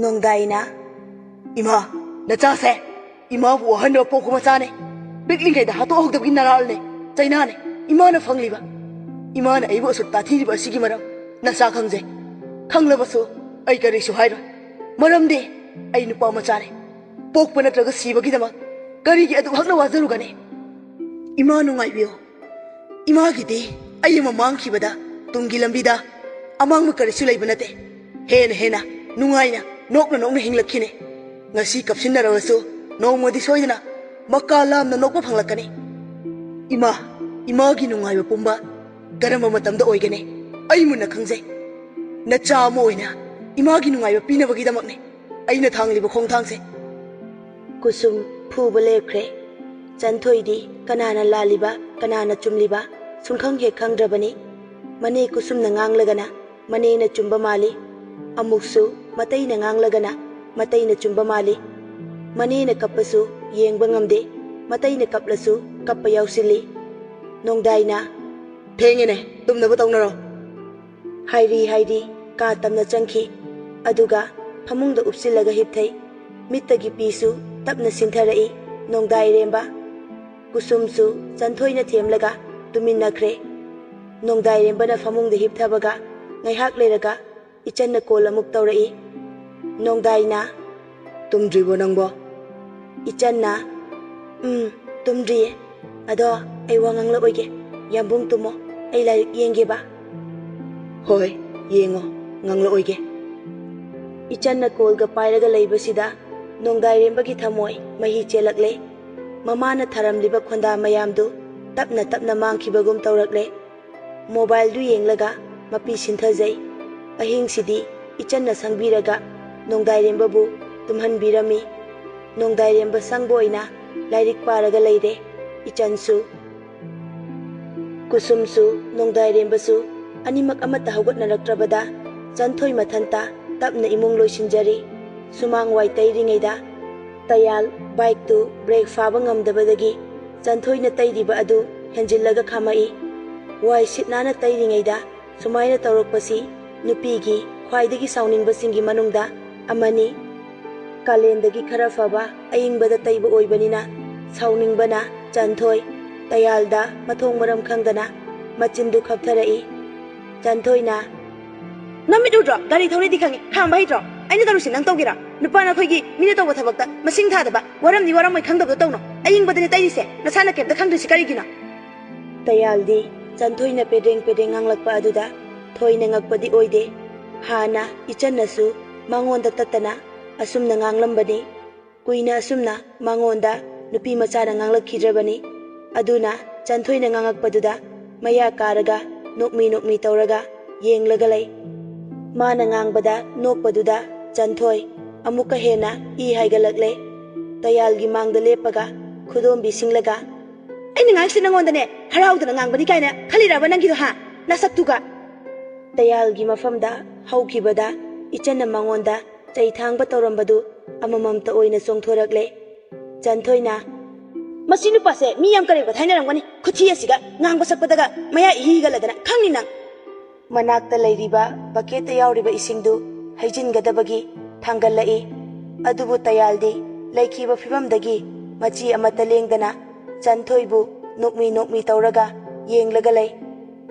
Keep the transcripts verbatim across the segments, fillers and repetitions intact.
ꯅꯣꯡꯗꯥꯏꯅ, "ꯏꯃꯥ, ꯅꯆꯥꯁꯦ ꯏꯃꯥꯕꯨ ꯋꯥꯍꯟꯅꯕ ꯄꯣꯛꯄ ꯃꯆꯥꯅꯦ꯫ ꯄꯤꯛꯂꯤꯉꯩꯗ ꯍꯥꯠꯇꯣꯛꯍꯧꯗꯕꯒꯤ ꯅꯔꯥꯜꯅꯦ, ꯆꯩꯅꯥꯅꯦ ꯏꯃꯥꯅ ꯐꯪꯂꯤꯕ꯫ ꯏꯃꯥꯅ ꯑꯩꯕꯨ ꯑꯁꯨꯛ ꯇꯥꯊꯤꯔꯤꯕ ꯑꯁꯤꯒꯤ ꯃꯔꯝ ꯅꯆꯥ ꯈꯪꯖꯩ꯫ ꯈꯪꯂꯕꯁꯨ ꯑꯩ ꯀꯔꯤꯁꯨ ꯍꯥꯏꯔꯣꯏ꯫ ꯃꯔꯝꯗꯤ ꯑꯩ ꯅꯨꯄꯥ ꯃꯆꯥꯅꯦ꯫ ꯄꯣꯛꯄ ꯅꯠꯇ꯭ꯔꯒ ꯁꯤꯕꯒꯤꯗꯃꯛ ꯀꯔꯤꯒꯤ ꯑꯗꯨꯛ ꯍꯛꯅ ꯋꯥꯖꯔꯨꯒꯅꯤ? ꯏꯃꯥ ꯅꯨꯡꯉꯥꯏꯕꯤꯌꯨ꯫ ꯏꯃꯥꯒꯤꯗꯤ ꯑꯩ ꯑꯃ ꯃꯥꯡꯈꯤꯕꯗ ꯇꯨꯡꯒꯤ ꯂꯝꯕꯤꯗ ꯑꯃꯥꯡꯕ ꯀꯔꯤꯁꯨ ꯂꯩꯕ ꯅꯠꯇꯦ꯫ ꯍꯦꯟꯅ ꯍꯦꯟꯅ ꯅꯨꯡꯉꯥꯏꯅ ꯅꯣꯛꯅ ꯅꯣꯛꯅ ꯍꯤꯡꯂꯛꯈꯤꯅꯦ꯫ ꯉꯁꯤ ꯀꯞꯁꯤꯟꯅꯔꯕꯁꯨ ꯅꯣꯡꯃꯗꯤ ꯁꯣꯏꯗꯅ ꯃꯀꯥ ꯂꯥꯝꯅ ꯅꯣꯛꯄ ꯐꯪꯂꯛꯀꯅꯤ꯫ ꯏꯃꯥ, ꯏꯃꯥꯒꯤ ꯅꯨꯡꯉꯥꯏꯕ ꯄꯨꯝꯕ ꯀꯔꯝꯕ ꯃꯇꯝꯗ ꯑꯣꯏꯒꯅꯤ? ꯑꯩ ꯃꯨꯟꯅ ꯈꯪꯖꯩ꯫ ꯅꯆꯥ ꯑꯃ ꯑꯣꯏꯅ ꯏꯃꯥꯒꯤ ꯅꯨꯡꯉꯥꯏꯕ ꯄꯤꯅꯕꯒꯤꯗꯃꯛꯅꯦ ꯑꯩꯅ ꯊꯥꯡꯂꯤꯕ ꯈꯣꯡꯊꯥꯡꯁꯦ꯫" ꯀꯨꯁꯨꯝ ꯐꯨꯕ ꯂꯦꯞꯈ꯭ꯔꯦ꯫ ꯆꯟꯊꯣꯏꯗꯤ ꯀꯅꯥꯅ ꯂꯥꯜꯂꯤꯕ, ꯀꯅꯥꯅ ꯆꯨꯝꯂꯤꯕ ꯁꯨꯡꯈꯪ ꯍꯦꯛ ꯈꯪꯗ꯭ꯔꯕꯅꯤ꯫ ꯃꯅꯦ ꯀꯨꯁꯨꯝꯅ ꯉꯥꯡꯂꯒꯅ ꯃꯅꯦꯅ ꯆꯨꯝꯕ ꯃꯥꯜꯂꯤ, ꯑꯃꯨꯛꯁꯨ ꯃꯇꯩꯅ ꯉꯥꯡꯂꯒꯅ ꯃꯇꯩꯅ ꯆꯨꯝꯕ ꯃꯥꯜꯂꯤ꯫ ꯃꯅꯦꯅ ꯀꯞꯄꯁꯨ ꯌꯦꯡꯕ ꯉꯝꯗꯦ, ꯃꯇꯩꯅ ꯀꯞꯂꯁꯨ ꯀꯞꯄ ꯌꯥꯎꯁꯤꯜꯂꯤ꯫ ꯅꯣꯡꯗꯥꯏꯅ, "ꯊꯦꯡꯉꯦꯅꯦ, ꯇꯨꯝꯅꯕ ꯇꯧꯅꯔꯣ꯫" ꯍꯥꯏꯔꯤ ꯍꯥꯏꯔꯤ ꯀꯥ ꯇꯝꯅ ꯆꯪꯈꯤ꯫ ꯑꯗꯨꯒ ꯐꯃꯨꯡꯗ ꯎꯞꯁꯤꯜꯂꯒ ꯍꯤꯞꯊꯩ꯫ ꯃꯤꯠꯇꯒꯤ ꯄꯤꯁꯨ ꯇꯞꯅ ꯁꯤꯟꯊꯔꯛꯏ꯫ ꯅꯣꯡꯗꯥꯏꯔꯦꯝꯕ꯫ ꯀꯨꯁꯨꯝꯁꯨ ꯆꯟꯊꯣꯏꯅ ꯊꯦꯝꯂꯒ ꯇꯨꯃꯤꯟꯅꯈ꯭ꯔꯦ꯫ ꯅꯣꯡꯗꯥꯏꯔꯦꯝꯕꯅ ꯐꯃꯨꯡꯗ ꯍꯤꯞꯊꯕꯒ ꯉꯥꯏꯍꯥꯛ ꯂꯩꯔꯒ ꯏꯆꯟꯅ ꯀꯣꯜ ꯑꯃꯨꯛ ꯇꯧꯔꯛꯏ꯫ ꯅꯣꯡꯗꯥꯏꯅ, "ꯇꯨꯝꯗ꯭ꯔꯤꯕꯣ ꯅꯪꯕꯣ?" ꯏꯆꯟꯅ, "ꯎꯝ, ꯇꯨꯝꯗ꯭ꯔꯤꯌꯦ꯫ ꯑꯗꯣ ꯑꯩ ꯋꯥ ꯉꯥꯡꯂꯛꯑꯣꯏꯒꯦ꯫ ꯌꯥꯝꯕꯨꯡ ꯇꯨꯝꯃꯣ, ꯑꯩ ꯂꯥꯏꯔꯤꯛ ꯌꯦꯡꯒꯦꯕ꯫" "ꯍꯣꯏ, ꯌꯦꯡꯉꯣ, ꯉꯥꯡꯂꯛꯑꯣꯏꯒꯦ꯫" ꯏꯆꯟꯅ ꯀꯣꯜꯒ ꯄꯥꯏꯔꯒ ꯂꯩꯕꯁꯤꯗ ꯅꯣꯡꯗꯥꯏꯔꯦꯝꯕꯒꯤ ꯊꯃꯣꯏ ꯃꯍꯤ ꯆꯦꯜꯂꯛꯂꯦ꯫ ꯃꯃꯥꯅ ꯊꯥꯔꯝꯂꯤꯕ ꯈꯣꯟꯗꯥ ꯃꯌꯥꯝꯗꯨ ꯇꯞꯅ ꯇꯞꯅ ꯃꯥꯡꯈꯤꯕꯒꯨꯝ ꯇꯧꯔꯛꯂꯦ꯫ ꯃꯣꯕꯥꯏꯜꯗꯨ ꯌꯦꯡꯂꯒ ꯃꯄꯤ ꯁꯤꯟꯊꯖꯩ꯫ ꯑꯍꯤꯡꯁꯤꯗꯤ ꯏꯆꯟꯅ ꯁꯪꯕꯤꯔꯒ ꯅꯣꯡꯗꯥꯏꯔꯦꯝꯕꯕꯨ ꯇꯨꯝꯍꯟꯕꯤꯔꯝꯃꯤ꯫ ꯅꯣꯡꯗꯥꯏꯔꯦꯝꯕ ꯁꯪꯕ ꯑꯣꯏꯅ ꯂꯥꯏꯔꯤꯛ ꯄꯥꯔꯒ ꯂꯩꯔꯦ꯫ ꯏꯆꯟꯁꯨ꯫ ꯀꯨꯁꯨꯝꯁꯨ ꯅꯣꯡꯗꯥꯏꯔꯦꯝꯕꯁꯨ ꯑꯅꯤꯃꯛ ꯑꯃꯠꯇ ꯍꯧꯒꯠꯅꯔꯛꯇ꯭ꯔꯕꯗ ꯆꯟꯊꯣꯏ ꯃꯊꯟꯇ ꯇꯞꯅ ꯏꯃꯨꯡ ꯂꯣꯏꯁꯤꯟꯖꯔꯤ꯫ ꯁꯨꯃꯥꯡ ꯋꯥꯏ ꯇꯩꯔꯤꯉꯩꯗ ꯇꯌꯥꯜ ꯕꯥꯏꯛꯇꯨ ꯕ꯭ꯔꯦꯛ ꯐꯥꯕ ꯉꯝꯗꯕꯗꯒꯤ ꯆꯟꯊꯣꯏꯅ ꯇꯩꯔꯤꯕ ꯑꯗꯨ ꯍꯦꯟꯖꯤꯜꯂꯒ ꯈꯥꯝꯃꯛꯏ꯫ ꯋꯥꯏ ꯁꯤꯠ ꯅꯥꯟꯅ ꯇꯩꯔꯤꯉꯩꯗ ꯁꯨꯃꯥꯏꯅ ꯇꯧꯔꯛꯄꯁꯤ ꯅꯨꯄꯤꯒꯤ ꯈ꯭ꯋꯥꯏꯗꯒꯤ ꯁꯥꯎꯅꯤꯡꯕꯁꯤꯡꯒꯤ ꯃꯅꯨꯡꯗ ꯑꯃꯅꯤ꯫ ꯀꯥꯂꯦꯟꯗꯒꯤ ꯈꯔ ꯐꯕ ꯑꯏꯪꯕꯗ ꯇꯩꯕ ꯑꯣꯏꯕꯅꯤꯅ ꯁꯥꯎꯅꯤꯡꯕꯅ ꯆꯟꯊꯣꯏ ꯇꯌꯥꯜꯗ ꯃꯊꯣꯡ ꯃꯔꯝ ꯈꯪꯗꯅ ꯃꯆꯤꯟꯗꯨ ꯈꯞꯊꯔꯛꯏ꯫ ꯆꯟꯊꯣꯏꯅ, "ꯅꯃꯤꯠ ꯎꯗ꯭ꯔꯣ? ꯒꯥꯔꯤ ꯊꯧꯔꯦꯗꯤ ꯈꯪꯉꯤ, ꯈꯥꯝꯕ ꯍꯩꯇ꯭ꯔꯣ? ꯑꯩꯅ ꯇꯧꯔꯤꯁꯦ ꯅꯪ ꯇꯧꯒꯦꯔꯥ? ꯅꯨꯄꯥꯅ ꯑꯩꯈꯣꯏꯒꯤ ꯃꯤꯅ ꯇꯧꯕ ꯊꯕꯛꯇ ꯃꯁꯤꯡ ꯊꯥꯗꯕ, ꯋꯥꯔꯝꯅꯤ ꯋꯥꯔꯝꯃꯣꯏ ꯈꯪꯗꯕꯗꯣ ꯇꯧꯅꯣ꯫ ꯑꯏꯪꯕꯗꯅꯦ ꯇꯩꯔꯤꯁꯦ, ꯅꯁꯥꯅ ꯀꯩꯝꯇ ꯈꯪꯗ꯭ꯔꯤꯁꯤ ꯀꯔꯤꯒꯤꯅꯣ?" ꯇꯌꯥꯜꯗꯤ ꯆꯟꯊꯣꯏꯅ ꯄꯦꯗ꯭ꯔꯦꯡ ꯄꯦꯗ꯭ꯔꯦꯡ ꯉꯥꯡꯂꯛꯄ ꯑꯗꯨꯗ ꯊꯣꯏꯅ ꯉꯛꯄꯗꯤ ꯑꯣꯏꯗꯦ꯫ ꯍꯥꯟꯅ ꯏꯆꯟꯅꯁꯨ ꯃꯉꯣꯟꯗ ꯇꯠꯇꯅ ꯑꯁꯨꯝꯅ ꯉꯥꯡꯂꯝꯕꯅꯤ꯫ ꯀꯨꯏꯅ ꯑꯁꯨꯝꯅ ꯃꯉꯣꯟꯗ ꯅꯨꯄꯤ ꯃꯆꯥꯅ ꯉꯥꯡꯂꯛꯈꯤꯗ꯭ꯔꯕꯅꯤ꯫ ꯑꯗꯨꯅ ꯆꯟꯊꯣꯏꯅ ꯉꯥꯡꯉꯛꯄꯗꯨꯗ ꯃꯌꯥ ꯀꯥꯔꯒ ꯅꯣꯛꯃꯤ ꯅꯣꯛꯃꯤ ꯇꯧꯔꯒ ꯌꯦꯡꯂꯒ ꯂꯩ꯫ ꯃꯥꯅ ꯉꯥꯡꯕꯗ ꯅꯣꯛꯄꯗꯨꯗ ꯆꯟꯊꯣꯏ ꯑꯃꯨꯛꯀ ꯍꯦꯟꯅ ꯏ ꯍꯥꯏꯒꯠꯂꯛꯂꯦ꯫ ꯇꯌꯥꯜꯒꯤ ꯃꯥꯡꯗ ꯂꯦꯞꯄꯒ ꯈꯨꯗꯣꯝꯕꯤ ꯁꯤꯡꯂꯒ, "ꯑꯩꯅ ꯉꯥꯡꯁꯤ ꯅꯪꯉꯣꯟꯗꯅꯦ, ꯍꯔꯥꯎꯗꯅ ꯉꯥꯡꯕꯅꯤ ꯀꯥꯏꯅ ꯈꯜꯂꯤꯔꯕ ꯅꯪꯒꯤꯗꯣ, ꯍꯥ? ꯅꯁꯛꯇꯨꯒ!" ꯇꯌꯥꯜꯒꯤ ꯃꯐꯝꯗ ꯍꯧꯈꯤꯕꯗ ꯏꯆꯟꯅ ꯃꯉꯣꯟꯗ ꯆꯩ ꯊꯥꯡꯕ ꯇꯧꯔꯝꯕꯗꯨ ꯑꯃꯃꯝꯇ ꯑꯣꯏꯅ ꯆꯣꯡꯊꯣꯔꯛꯂꯦ꯫ ꯆꯟꯊꯣꯏꯅ, "ꯃꯁꯤ ꯅꯨꯄꯥꯁꯦ ꯃꯤ ꯌꯥꯝ ꯀꯔꯦꯝꯕ ꯊꯥꯏꯅꯔꯝꯒꯅꯤ, ꯈꯨꯊꯤ ꯑꯁꯤꯒ ꯉꯥꯡꯕ ꯁꯛꯄꯗꯒ ꯃꯌꯥ ꯏꯍꯤ ꯍꯤꯒꯠꯂꯗꯅ, ꯈꯪꯅꯤ ꯅꯪ!" ꯃꯅꯥꯛꯇ ꯂꯩꯔꯤꯕ ꯕꯀꯦꯠꯇ ꯌꯥꯎꯔꯤꯕ ꯏꯁꯤꯡꯗꯨ ꯍꯩꯖꯤꯟꯒꯗꯕꯒꯤ ꯊꯥꯡꯒꯠꯂꯛꯏ꯫ ꯑꯗꯨꯕꯨ ꯇꯌꯥꯜꯗꯤ ꯂꯩꯈꯤꯕ ꯐꯤꯕꯝꯗꯒꯤ ꯃꯆꯤ ꯑꯃꯠꯇ ꯂꯦꯡꯗꯅ ꯆꯟꯊꯣꯏꯕꯨ ꯅꯣꯛꯃꯤ ꯅꯣꯛꯃꯤ ꯇꯧꯔꯒ ꯌꯦꯡꯂꯒ ꯂꯩ꯫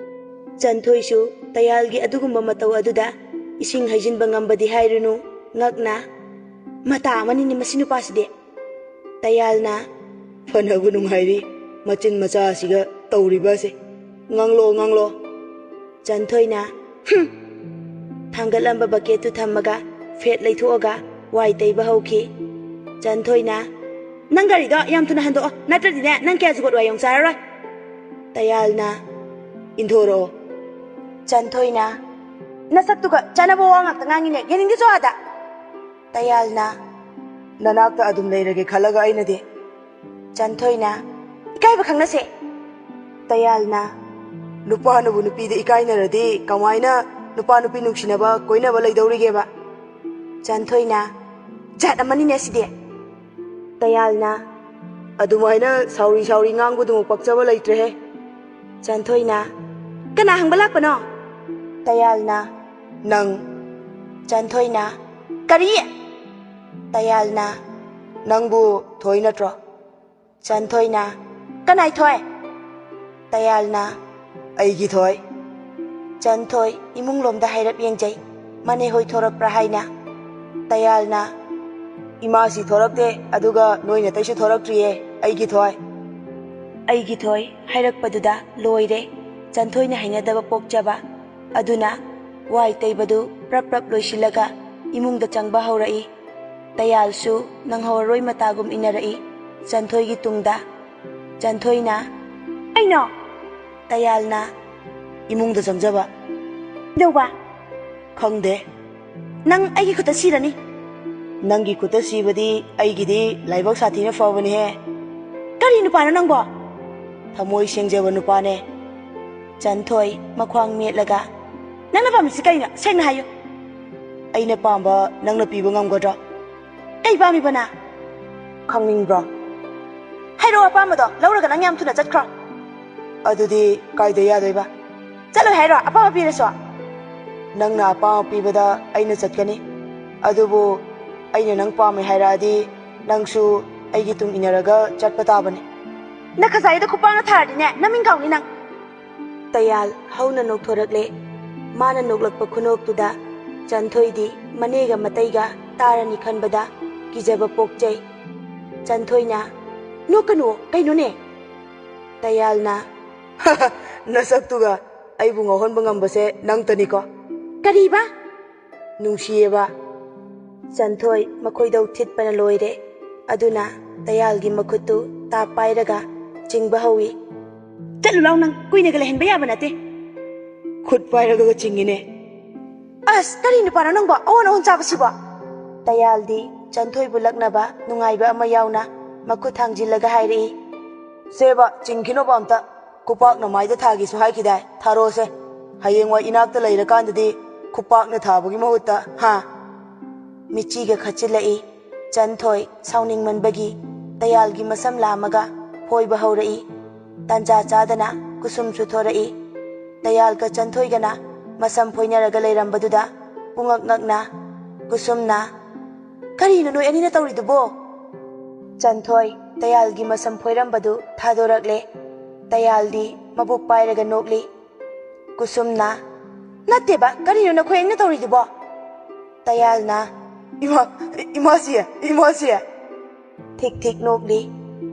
ꯆꯟꯊꯣꯏꯁꯨ ꯇꯌꯥꯜꯒꯤ ꯑꯗꯨꯒꯨꯝꯕ ꯃꯇꯧ ꯑꯗꯨꯗ ꯏꯁꯤꯡ ꯍꯩꯖꯤꯟꯕ ꯉꯝꯕꯗꯤ ꯍꯥꯏꯔꯨꯅꯨ, ꯉꯛꯅ, "ꯃꯇꯥ ꯑꯃꯅꯤꯅꯦ ꯃꯁꯤ ꯅꯨꯄꯥꯁꯤꯗꯤ!" ꯇꯌꯥꯜꯅ, "ꯐꯅꯕꯨ ꯅꯨꯡꯉꯥꯏꯔꯤ, ꯃꯆꯤꯟ ꯃꯆꯥ ꯑꯁꯤꯒ ꯇꯧꯔꯤꯕ ꯑꯁꯦ꯫ ꯉꯥꯡꯂꯣ, ꯉꯥꯡꯂꯣ꯫" ꯆꯟꯊꯣꯏꯅ, "ꯍꯨꯝ!" ꯊꯥꯡꯒꯠꯂꯝꯕ ꯕꯀꯦꯠꯇꯨ ꯊꯝꯃꯒ ꯐꯦꯠ ꯂꯩꯊꯣꯛꯑꯒ ꯋꯥꯏ ꯇꯩꯕ ꯍꯧꯈꯤ꯫ ꯆꯟꯊꯣꯏꯅ, "ꯅꯪ ꯒꯥꯔꯤꯗꯣ ꯌꯥꯝ ꯊꯨꯅ ꯍꯟꯗꯣꯛꯑꯣ, ꯅꯠꯇ꯭ꯔꯗꯤꯅꯦ ꯅꯪ ꯀꯌꯥ ꯖꯨꯒꯣꯠ ꯋꯥꯏ ꯌꯥꯝ ꯆꯥꯔꯔꯣꯏ꯫" ꯇꯌꯥꯜꯅ, "ꯏꯟꯊꯣꯔꯛꯑꯣ꯫" ꯆꯟꯊꯣꯏꯅ, "ꯅꯁꯛꯇꯨꯒ ꯆꯥꯅꯕ ꯋꯥ ꯉꯥꯛꯇ ꯉꯥꯡꯉꯤꯅꯦ, ꯌꯦꯡꯅꯤꯡꯗꯦ, ꯆꯣ ꯑꯥꯗ!" ꯇꯌꯥꯜꯅ, "ꯅꯅꯥꯛꯇ ꯑꯗꯨꯝ ꯂꯩꯔꯒꯦ ꯈꯜꯂꯒ ꯑꯩꯅꯗꯤ꯫" ꯆꯟꯊꯣꯏꯅ, "ꯏꯀꯥꯏꯕ ꯈꯪꯅꯁꯦ꯫" ꯇꯌꯥꯜꯅ, "ꯅꯨꯄꯥꯅꯕꯨ ꯅꯨꯄꯤꯗ ꯏꯀꯥꯏꯅꯔꯗꯤ ꯀꯃꯥꯏꯅ ꯅꯨꯄꯥ ꯅꯨꯄꯤ ꯅꯨꯡꯁꯤꯅꯕ ꯀꯣꯏꯅꯕ ꯂꯩꯗꯧꯔꯤꯒꯦꯕ?" ꯆꯟꯊꯣꯏꯅ, "ꯖꯥꯠ ꯑꯃꯅꯤꯅꯦ ꯁꯤꯗꯤ꯫" ꯇꯌꯥꯜꯅ, "ꯑꯗꯨꯃꯥꯏꯅ ꯁꯥꯎꯔꯤ ꯁꯥꯎꯔꯤ ꯉꯥꯡꯕꯗꯨꯃꯨꯛ ꯄꯛꯆꯕ ꯂꯩꯇ꯭ꯔꯦꯍꯦ꯫" ꯆꯟꯊꯣꯏꯅ, "ꯀꯅꯥ ꯍꯪꯕ ꯂꯥꯛꯄꯅꯣ?" ꯇꯌꯥꯜꯅ, "ꯅꯪ꯫" ꯆꯟꯊꯣꯏꯅ, "ꯀꯔꯤ?" ꯇꯌꯥꯜꯅ, "ꯅꯪꯕꯨ ꯊꯣꯏ ꯅꯠꯇ꯭ꯔꯣ?" ꯆꯟꯊꯣꯏꯅ, "ꯀꯅꯥꯏ ꯊꯣꯏ?" ꯇꯌꯥꯜꯅ, "ꯑꯩꯒꯤ ꯊꯣꯏ꯫" ꯆꯟꯊꯣꯏ ꯏꯃꯨꯡꯂꯣꯝꯗ ꯍꯥꯏꯔꯞ ꯌꯦꯡꯖꯩ, ꯃꯅꯦ ꯍꯣꯏ ꯊꯣꯔꯛꯄ꯭ꯔꯥ ꯍꯥꯏꯅ꯫ ꯇꯌꯥꯜꯅ, "ꯏꯃꯥꯁꯤ ꯊꯣꯔꯛꯇꯦ, ꯑꯗꯨꯒ ꯅꯣꯏ ꯅꯇꯩꯁꯨ ꯊꯣꯔꯛꯇ꯭ꯔꯤꯌꯦ, ꯑꯩꯒꯤ ꯊꯣꯏ꯫" ꯑꯩꯒꯤ ꯊꯣꯏ ꯍꯥꯏꯔꯛꯄꯗꯨꯗ ꯂꯣꯏꯔꯦ꯫ ꯆꯟꯊꯣꯏꯅ ꯍꯩꯅꯗꯕ ꯄꯣꯛꯆꯕ ꯑꯗꯨꯅ ꯋꯥꯏ ꯇꯩꯕꯗꯨ ꯄ꯭ꯔꯞ ꯄ꯭ꯔꯞ ꯂꯣꯏꯁꯤꯜꯂꯒ ꯏꯃꯨꯡꯗ ꯆꯪꯕ ꯍꯧꯔꯛꯏ꯫ ꯇꯌꯥꯜꯁꯨ ꯅꯪꯍꯧꯔꯔꯣꯏ ꯃꯇꯥꯒꯨꯝ ꯏꯟꯅꯔꯛꯏ ꯆꯟꯊꯣꯏꯒꯤ ꯇꯨꯡꯗ꯫ ꯆꯟꯊꯣꯏꯅ, "ꯀꯩꯅꯣ?" ꯇꯌꯥꯜꯅ, "ꯏꯃꯨꯡꯗ ꯆꯪꯖꯕ꯫" "ꯀꯩꯗꯧꯕ?" "ꯈꯪꯗꯦ꯫" "ꯅꯪ ꯑꯩꯒꯤ ꯈꯨꯠꯇ ꯁꯤꯔꯅꯤ꯫" "ꯅꯪꯒꯤ ꯈꯨꯠꯇ ꯁꯤꯕꯗꯤ ꯑꯩꯒꯤꯗꯤ ꯂꯥꯏꯕꯛ ꯁꯥꯊꯤꯅ ꯐꯕꯅꯦꯍꯦ꯫" "ꯀꯔꯤ ꯅꯨꯄꯥꯅꯣ ꯅꯪꯕꯣ?" "ꯊꯃꯣꯏ ꯁꯦꯡꯖꯕ ꯅꯨꯄꯥꯅꯦ꯫" ꯆꯟꯊꯣꯏ ꯃꯈ꯭ꯋꯥꯡ ꯃꯦꯠꯂꯒ, "ꯅꯪꯅ ꯄꯥꯝꯃꯤꯁꯤ ꯀꯩꯅꯣ? ꯁꯦꯡꯅ ꯍꯥꯏꯌꯨ꯫" "ꯑꯩꯅ ꯄꯥꯝꯕ ꯅꯪꯅ ꯄꯤꯕ ꯉꯝꯒꯗ꯭ꯔꯣ?" "ꯀꯩ ꯄꯥꯝꯃꯤꯕ ꯅꯪ?" "ꯈꯪꯅꯤꯡꯕ꯭ꯔꯣ?" "ꯍꯥꯏꯔꯛꯑꯣ ꯑꯄꯥꯝꯕꯗꯣ, ꯂꯧꯔꯒ ꯅꯪ ꯌꯥꯝ ꯊꯨꯅ ꯆꯠꯈ꯭ꯔꯣ꯫" "ꯑꯗꯨꯗꯤ ꯀꯥꯏꯗ ꯌꯥꯗꯣꯏꯕ?" "ꯆꯠꯂꯣꯏ ꯍꯥꯏꯔꯣ, ꯑꯄꯥꯝꯕ ꯄꯤꯔꯁꯨ?" "ꯅꯪꯅ ꯑꯄꯥꯝꯕ ꯄꯤꯕꯗ ꯑꯩꯅ ꯆꯠꯀꯅꯤ꯫ ꯑꯗꯨꯕꯨ ꯑꯩꯅ ꯅꯪ ꯄꯥꯝꯃꯦ ꯍꯥꯏꯔꯛꯑꯗꯤ ꯅꯪꯁꯨ ꯑꯩꯒꯤ ꯇꯨꯡ ꯏꯟꯅꯔꯒ ꯆꯠꯄ ꯇꯥꯕꯅꯤ꯫" "ꯅꯈꯖꯥꯏꯗ ꯈꯨꯄꯥꯛꯅ ꯊꯥꯔꯗꯤꯅꯦ, ꯅꯃꯤꯡ ꯀꯥꯎꯅꯤ ꯅꯪ꯫" ꯇꯌꯥꯜ ꯍꯧꯅ ꯅꯣꯛꯊꯣꯔꯛꯂꯦ꯫ ꯃꯥꯅ ꯅꯣꯛꯂꯛꯄ ꯈꯨꯅꯣꯛꯇꯨꯗ ꯆꯟꯊꯣꯏꯗꯤ ꯃꯅꯦꯒ ꯃꯇꯩꯒ ꯇꯥꯔꯅꯤ ꯈꯟꯕꯗ ꯀꯤꯖꯕ ꯄꯣꯛꯆꯩ꯫ ꯆꯟꯊꯣꯏꯅ, "ꯅꯣꯛꯀꯅꯨ, ꯀꯩꯅꯣꯅꯦ?" ꯇꯌꯥꯜꯅ, "ꯅꯁꯛꯇꯨꯒ ꯑꯩꯕꯨ ꯉꯥꯎꯍꯟꯕ ꯉꯝꯕꯁꯦ ꯅꯪꯇꯅꯤꯀꯣ꯫" "ꯀꯔꯤꯕ?" "ꯅꯨꯡꯁꯤꯌꯦꯕ꯫" ꯆꯟꯊꯣꯏ ꯃꯈꯣꯏꯗꯧ ꯊꯤꯠꯄꯅ ꯂꯣꯏꯔꯦ꯫ ꯑꯗꯨꯅ ꯇꯌꯥꯜꯒꯤ ꯃꯈꯨꯠꯇꯨ ꯇꯥꯞ ꯄꯥꯏꯔꯒ ꯆꯤꯡꯕ ꯍꯧꯏ꯫ "ꯆꯠꯂꯨ ꯂꯥꯎ ꯅꯪ, ꯀꯨꯏꯅꯒ ꯂꯩꯍꯟꯕ ꯌꯥꯕ ꯅꯠꯇꯦ꯫" "ꯈꯨꯠ ꯄꯥꯏꯔꯒ ꯆꯤꯡꯉꯤꯅꯦ꯫" "ꯑꯁ, ꯀꯔꯤ ꯅꯨꯄꯥꯅꯣ ꯅꯪꯕꯣ, ꯑꯑꯣꯟ ꯑꯑꯣꯟ ꯆꯥꯕꯁꯤꯕꯣ?" ꯇꯌꯥꯜꯗꯤ ꯆꯟꯊꯣꯏꯕꯨ ꯂꯛꯅꯕ ꯅꯨꯡꯉꯥꯏꯕ ꯑꯃ ꯌꯥꯎꯅ ꯃꯈꯨꯠ ꯊꯥꯡꯖꯤꯜꯂꯒ ꯍꯥꯏꯔꯛꯏ꯫ "ꯁꯦꯕ, ꯆꯤꯡꯈꯤꯅꯣꯕ ꯑꯝꯇ꯫ ꯈꯨꯄꯥꯛꯅ ꯃꯥꯏꯗ ꯊꯥꯒꯦꯁꯨ ꯍꯥꯏꯈꯤꯗꯥꯏ? ꯊꯥꯔꯛꯑꯣꯁꯦ꯫ ꯍꯌꯦꯡꯋꯥꯏ ꯏꯅꯥꯛꯇ ꯂꯩꯔꯀꯥꯟꯗꯗꯤ ꯈꯨꯄꯥꯛꯅ ꯊꯥꯕꯒꯤ ꯃꯍꯨꯠꯇ, ꯍꯥ?" ꯃꯤꯠꯆꯤꯒ ꯈꯠꯆꯤꯜꯂꯛꯏ꯫ ꯆꯟꯊꯣꯏ ꯁꯥꯎꯅꯤꯡꯃꯟꯕꯒꯤ ꯇꯌꯥꯜꯒꯤ ꯃꯁꯝ ꯂꯥꯝꯃꯒ ꯐꯣꯏꯕ ꯍꯧꯔꯛꯏ꯫ ꯇꯥꯟꯖꯥ ꯆꯥꯗꯅ ꯀꯨꯁꯨꯝꯁꯨ ꯊꯣꯔꯛꯏ꯫ ꯇꯌꯥꯜꯒ ꯆꯟꯊꯣꯏꯒꯅ ꯃꯁꯝ ꯐꯣꯏꯅꯔꯒ ꯂꯩꯔꯝꯕꯗꯨꯗ ꯄꯨꯡꯉꯛ ꯉꯛꯅ, ꯀꯨꯁꯨꯝꯅ, "ꯀꯔꯤꯅꯣ ꯅꯣꯏ ꯑꯅꯤꯅ ꯇꯧꯔꯤꯗꯨꯕꯣ?" ꯆꯟꯊꯣꯏ ꯇꯌꯥꯜꯒꯤ ꯃꯁꯝ ꯐꯣꯏꯔꯝꯕꯗꯨ ꯊꯥꯗꯣꯔꯛꯂꯦ꯫ ꯇꯌꯥꯜꯗꯤ ꯃꯕꯨꯛ ꯄꯥꯏꯔꯒ ꯅꯣꯛꯂꯤ꯫ ꯀꯨꯁꯨꯝꯅ, "ꯅꯠꯇꯦꯕ, ꯀꯔꯤꯅꯣ ꯅꯈꯣꯏ ꯑꯅꯤꯅ ꯇꯧꯔꯤꯗꯨꯕꯣ?" ꯇꯌꯥꯜꯅ, "ꯏꯃꯥ, ꯏꯃꯥꯁꯤ, ꯏꯃꯥꯁꯤ!" ꯊꯤꯛ ꯊꯤꯛ ꯅꯣꯛꯂꯤ꯫